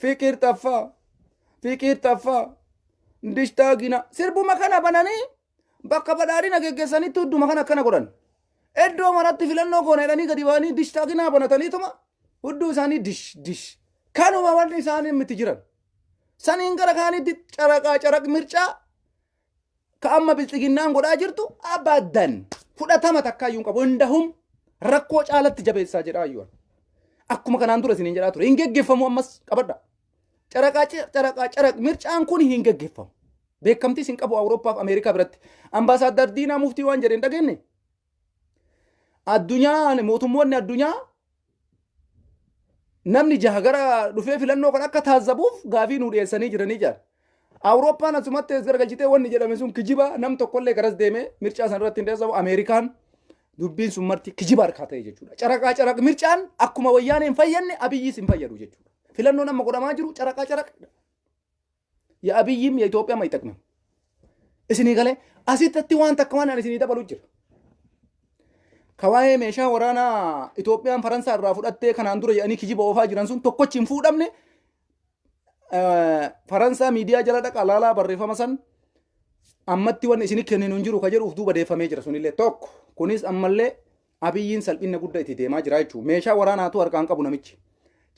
Fiqir xaffaa fiqir xaffaa dishtaa kinaa sirbuma kana bananii bakka badhaadhina geggeessanitti hudduma kana akkana godhan. Iddoo maratti filannoo goona jedhanii gadi ba'anii dishtaa kinaa banataniituma hudduu isaanii dish dish. Kanuma wanni isaanii miti jiran. Saniin gara kaanitti caraqaa caraq mircaa ka amma bilxiginnaan godhaa jirtu abadan fudhatama takkaayyuu hin qabu. Hundahum rakkoo caalatti jabeessaa jedhaa iyyuu. Akkuma kanaan dura isiniin jedhaa ture. Hin geggeeffamu ammas qabadha. Caraqaa caraqaa caraq mircaan kun hin geggeeffamu. Beekamtiis hin qabu Awurooppaaf Ameerikaa biratti. Ambaasaaddar Diinaa Muftii waan jedhe hin dhageenye. Addunyaan mootummoonni addunyaa namni jaha gara dhufee filannoo kan akka taazzabuuf gaafii nu dhiyeessanii jiranii jira. Awurooppaan asumatti as garagalchitee wanni jedhame sun kijiba nam tokkollee garas deemee mircaa san irratti hin dhiyeessamu. Ameerikaan dubbiin sun marti kijiba harkaa ta'e jechuudha. Caraqaa caraq mircaan akkuma wayyaanee hin fayyadne Abiyyiis hin fayyadu jechuudha. Filannoon amma godhamaa jiru caraqaa caraq የአብይም የኢትዮጵያም አይጠቅምም። Isinii galee asitti waan takka waan ani isinii dabalu jira. Ka waa'ee meeshaa waraanaa Itoophiyaan Faransaa irraa fudhattee kanaan dura jedhanii kijiba oofaa jiran sun tokkochi hin fuudhamne. Faransaa miidiyaa jala dhaqa laalaa barreeffama san ammatti wanni isinii kenninu hin jiru ka jedhuuf duuba deeffamee jira sunillee tokko. Kunis ammallee Abiyyiin salphinna guddaa itti deemaa jira jechuudha. Meeshaa waraanaatu harkaan qabu namichi.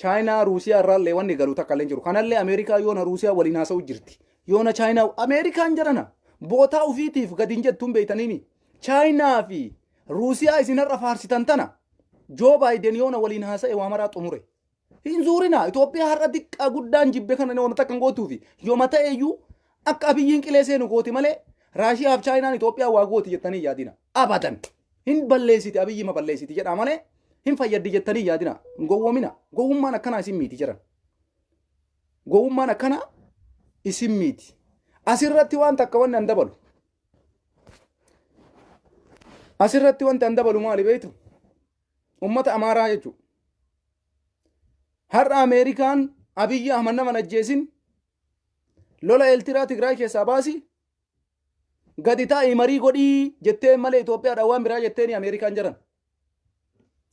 Chaayinaa Ruusiyaa irraallee wanni galu takka illee hin jiru. Kanallee Ameerikaa yoona Ruusiyaa waliin haasa'u jirti. Yoona Chaayinaa Ameerikaan jarana bootaa ufiitiif gadi hin jettuun beeytaniimi. Chaayinaa fi Ruusiyaa isin har'a faarsitan tana Joo Baayiden yoona waliin haasa'e waa maraa xumure. Hin zuurinaa Itoophiyaa har'a diqqaa guddaan jibbe kana yooma takka hin gootuufi yooma ta'eyyuu akka Abiyyiin qilee seenu gooti malee Raashiyaa fi Chaayinaan Itoophiyaa waa gooti jettanii hin yaadina. Abadan. Hin balleessiti Abiyyi ma balleessiti jedhaa malee hin fayyaddi jettanii hin yaadina. Hin gowwoomina. Gowwummaan akkanaa isin miiti jedhan. Gowwummaan akkanaa isin miiti. Asirratti waan takka wanni an dabalu. Asirratti wanti an dabalu maali beektu? Ummata Amaaraa jechuudha. Har'a Ameerikaan Abiyyi Ahmad nama hin ajjeesin lola Eeltiraa Tigraay keessaa baasi gadi taa'ii marii godhii jettee malee Itoophiyaadhaan waan biraa jetteeni Ameerikaan jiran.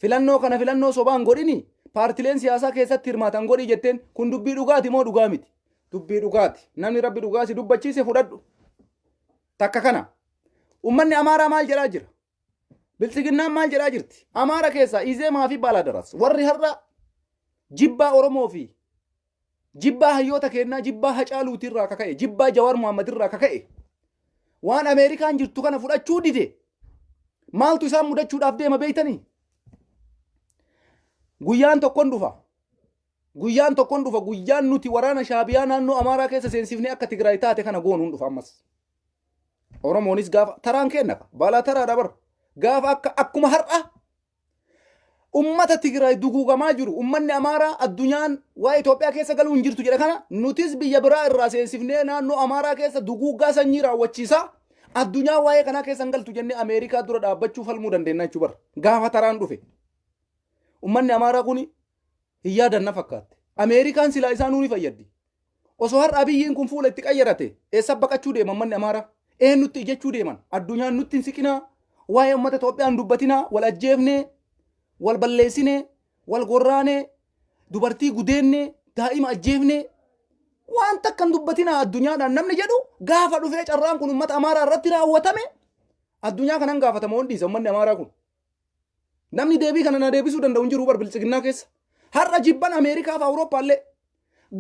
Filannoo kana filannoo sobaan godhini paartileen siyaasaa keessatti hirmaatan godhii jetteen kun dubbii dhugaati moo dhugaa miti? Dubbii dhugaati. Namni Rabbi dhugaa si dubbachiise fudhadhu. Takka kana. Uummanni Amaaraa maal jedhaa jira? Biltsiginnaan maal jedhaa jirti? Amaara keessaa Izeemaa fi Baalaadaras warri har'a jibbaa Oromoo fi jibbaa hayyoota keennaa jibbaa Hacaaluutirraa kaka'e jibbaa Jawaar Muhammadirraa kaka'e waan Ameerikaan jirtu kana fudhachuu dide maaltu isaan mudachuudhaaf deema beeytanii? Guyyaan tokkon dhufa. Guyyaan tokkon dhufa guyyaan nuti waraana Shaabiyaa naannoo Amaaraa keessa seensifnee akka Tigraay taate kana goonuun dhufa ammas. Oromoonis gaafa taraan kenna balaa taraadha bar gaafa akka akkuma har'a ummata Tigraay duguugamaa jiru ummanni Amaaraa addunyaan waa'ee Itoophiyaa keessa galuu hin jirtu jedha kana nutis biyya biraa irraa seensifnee naannoo Amaaraa keessa duguuggaa sanyii raawwachiisaa addunyaa waa'ee kanaa keessa hin galtu jennee Ameerikaa dura dhaabbachuu falmuu dandeenya jechuu bar gaafa taraan dhufe. Ummanni Amaaraa kun hin yaadan na fakkaatte. Ameerikaan silaa isaanuu ni fayyaddi. Osoo har'a Abiyyiin kun fuula itti qayyarate eessa baqachuu deeman manni Amaaraa? Eenyutti ijjechuu deeman? Addunyaan nutti hin siqinaa? Waa'ee uummata Itoophiyaa hin dubbatinaa? Wal ajjeefnee, wal balleessinee, wal gorraanee, dubartii gudeennee, daa'ima ajjeefnee, Waan takka hin dubbatinaa addunyaadhaan namni jedhu gaafa dhufee carraan kun uummata Amaaraa irratti raawwatame addunyaa kanan gaafatama waan dhiisa uummanni Amaaraa kun. Namni deebii kana na deebisuu danda'u hin jiru bar biltsiginnaa keessa. Har'a jibban Ameerikaa fi Awurooppaallee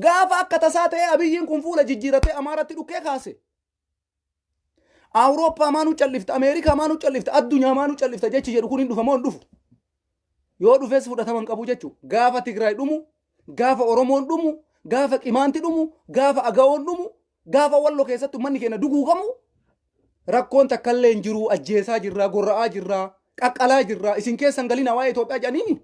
gaafa akka tasaa ta'ee Abiyyiin kun fuula jijjiiratee Amaaratti dhukkee kaase. Awurooppaa maanuu callifta, Ameerikaa maanuu callifta, addunyaa maanuu callifta jechi jedhu kun hin dhufa moo hin dhufu? Yoo dhufes fudhatama hin qabu jechuudha. Gaafa Tigraay dhumu, gaafa Oromoon dhumu, gaafa Qimaanti dhumu, gaafa Agawoon dhumu, gaafa Wallo keessatti uummanni keenya duguugamu rakkoon takkallee hin jiru ajjeesaa jirraa, gorra'aa jirraa, qaqqalaa jirraa, isin keessan galina waa'ee Itoophiyaa jedhaniini.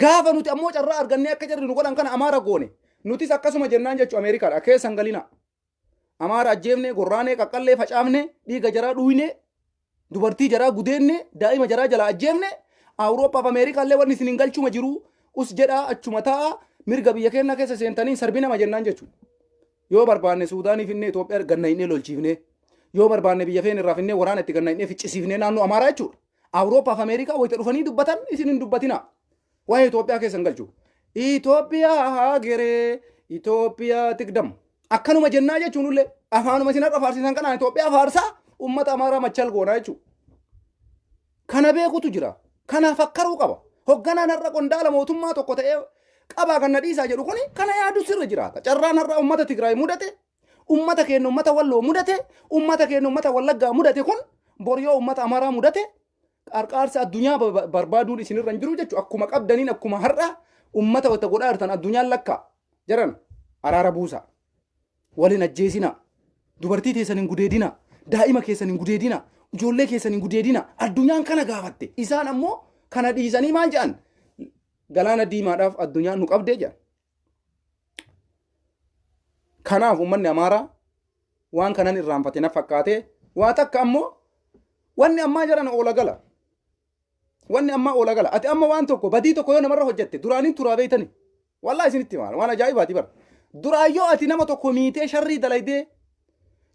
Gaafa nuti ammoo carraa argannee akka jarri nu godhan kana Amaara goone nutis akkasuma jennaan jechuu Ameerikaadha keessan galina. Amaara ajjeefne, gorraanee, qaqqallee, facaafne, dhiiga jaraa dhuuyne, dubartii jaraa gudeenne, daa'ima jaraa jalaa ajjeefne, Awurooppaa fi Ameerikaa illee wanni isin hin galchuma jiru, us jedhaa achuma taa'a, mirga biyya keenyaa keessa seentanii sarbi nama jennaan jechuudha. Yoo barbaanne Suudaanii finnee Itoophiyaa gannaynee lolchiifne, yoo barbaanne biyya feene irraa finnee waraana itti gannaynee ficcisiifnee naannoo Amaaraa jechuudha. Awurooppaa fi Ameerikaa wayita dhufanii dubbatan isin hin dubbatinaa. Waa'ee Itoophiyaa keessa hin galchu. Itoophiyaa haageree Itoophiyaa tikdam. Akkanuma jennaa jechuun illee afaanuma isin har'a faarsisan kanaan Itoophiyaa faarsaa uummata Amaaraa machal goonaa jechuudha. Kana beekutu jira. Kana fakkaruu qaba. Hogganaan har'a qondaala mootummaa tokko ta'ee qabaa kan na dhiisaa jedhu kuni kana yaadu sirra jiraata. Carraan har'a uummata Tigraay mudate, uummata keenya uummata Walloo mudate, uummata keenya uummata Wallaggaa mudate kun bor yoo uummata Amaaraa mudate qarqaarsa addunyaa barbaaduun isinirra hin jiru jechuudha. Akkuma qabdaniin akkuma har'a uummata wata godhaa jirtan addunyaan lakkaa jaran araara buusa. Wal hin ajjeesina. Dubartii teessan hin gudeedina. Daa'ima keessan hin gudeedina. Ijoollee keessan hin gudeedina. Addunyaan kana gaafatte. Isaan ammoo kana dhiisanii maal jedhan? Galaana diimaadhaaf addunyaan nu qabdee jedhan. Kanaaf uummanni Amaaraa waan kanan irraanfate na fakkaate waa takka ammoo wanni ammaa jedhan oola gala. Wanni ammaa oola gala. Ati amma waan tokko badii tokko yoo namarra hojjette duraaniin turaa beeytani. Wallaahi isinitti himaa waan ajaa'ibaati bara. Duraan yoo ati nama tokko miitee sharrii dalaydee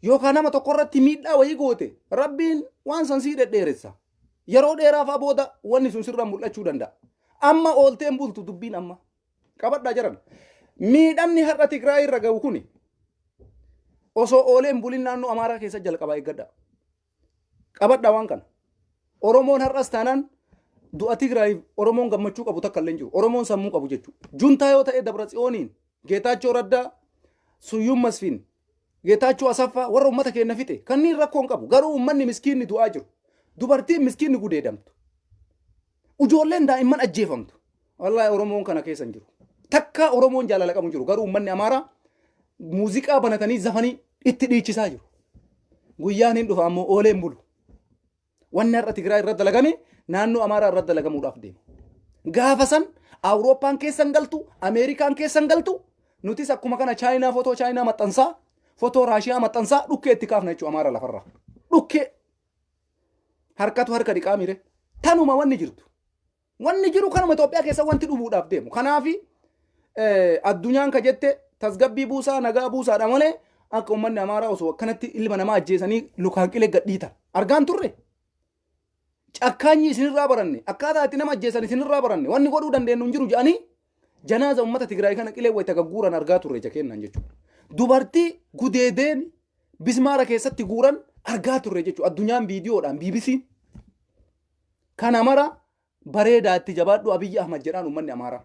yookaan nama tokko irratti miidhaa wayii goote rabbiin waan san sii dhedheeressa. Yeroo dheeraa fa'aa booda wanni sun sirraa mul'achuu danda'a. Amma oolteen bultu dubbiin amma. Qabadhaa jiran. Miidhamni har'a Tigraay irra ga'u kuni osoo oolee hin bulin naannoo Amaaraa keessa jalqabaa eeggadha. Qabadhaa waan kana. Oromoon har'as taanaan du'a Tigraayiif Oromoon gammachuu qabu takka illee hin jiru. Oromoon sammuu qabu jechuudha. Juntaa yoo ta'e Dabra Tsiyooniin, Geetaachoo Raddaa, Suyyuum Masfiin, Geetaachoo Asaffaa warra uummata keenya fixe kanneen rakkoo hin qabu. Garuu uummanni miskiinni du'aa jiru. Dubartiin miskiinni gudeedamtu. Ijoolleen daa'imman ajjeefamtu. Wallaahi Oromoon kana keessa hin jiru. Takka Oromoon jaalala qabu hin jiru. Garuu uummanni Amaaraa muuziqaa banatanii zafanii itti dhiichisaa jiru. Guyyaan hin dhufa ammoo oolee hin bulu. Wanni har'a Tigraay irratti dalagame naannoo Amaaraa irratti dalagamuudhaaf deema. Gaafa san Awurooppaan keessa hin galtu, Ameerikaan keessa hin galtu, nutis akkuma kana Chaayinaa fotoo Chaayinaa maxxansaa, fotoo Raashiyaa maxxansaa dhukkee itti kaafna jechuudha Amaara lafarraa. Dhukkee. Harkatu harka dhiqaa mire. Tanuma wanni jirtu. Wanni jiru kanuma Itoophiyaa keessa wanti dhufuudhaaf deemu. Kanaafi addunyaan ka jette tasgabbii buusaa nagaa buusaadha malee akka uummanni Amaaraa osoo akkanatti ilma namaa ajjeesanii lukaan qilee gadhiitan. Argaan turre. Cakkaanyi isinirraa baranne akkaataa itti nama ajjeesan isinirraa baranne wanni godhuu dandeenyu hin jiru jedhanii janaaza uummata Tigraay kana qilee wayita gagguuran argaa turre ija keenyaan jechuudha. Dubartii gudeedeen bismaara keessatti guuran argaa turre jechuudha. Addunyaan viidiyoodhaan BBC. Kana mara bareedaa itti jabaadhu Abiyyi Ahmad jedhaan uummanni Amaaraa.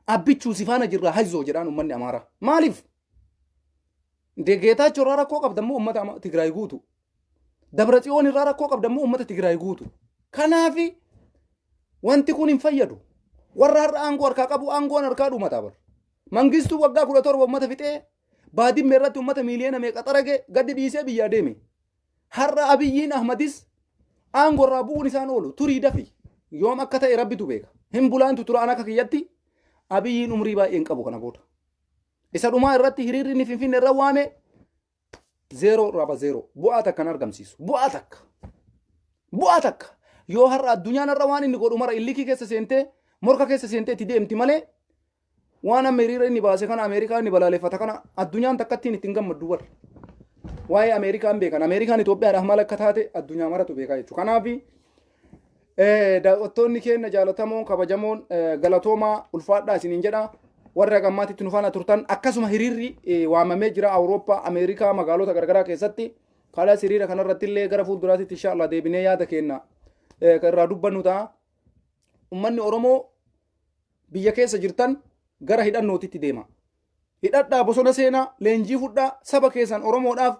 Abbichuu si faana jirra hayzoo jedhaan uummanni Amaaraa. Maaliif? Geetaachoo irraa rakkoo qabda immoo uummata Tigraay guutu. Dabra Tsiyoon irraa rakkoo qabda immoo uummata Tigraay guutu. Kanaafi wanti kun hin fayyadu. Warra har'a aangoo harkaa qabu aangoon harkaa dhumataa bara. Mangistuu waggaa 17 uummata fixee baadimmee irratti uummata miiliyoona meeqa xarage gadi dhiisee biyyaa deeme. Har'a Abiyyiin Ahmadis aangoo irraa bu'uun isaan oolu turii dafi yoom akka ta'e rabbitu beeka. Hin bulaantu turaan akka kiyyatti Abiyyiin umrii baay'ee hin qabu kana booda. Isa dhumaa irratti hiriirri inni Finfinne irra waame zeeroo raba zeeroo bu'aa takka hin argamsiisu. Bu'aa takka. Bu'aa takka. Yoo har'a addunyaan har'a waan inni godhu mara illikii keessa seentee morka keessa seentee itti deemti malee waan amma hiriira inni baase kana Ameerikaa inni balaaleffata kana addunyaan takkattiin ittiin gammaddu bara. Waa'ee Ameerikaan beekan. Ameerikaan Itoophiyaadhaaf maal akka taate addunyaa maratu beekaa jechuudha. Kanaaf daawwattoonni keenya jaalatamoon kabajamoon galatoomaa ulfaadhaa isiniin jedha. Warra gammaatitti nu faana turtan, akkasuma hiriirri waamamee jira Awurooppaa, Ameerikaa, magaalota garagaraa keessatti. Kalas hiriira kanarratti illee gara fuulduraatitti insha Allah deebinee yaada kenna kan irraa dubbannu ta'a. Ummanni Oromoo biyya keessa jirtan gara hidhannootitti deema. Hidhadhaa, bosona seenaa, leenjii fudhaa, saba keessan Oromoodhaaf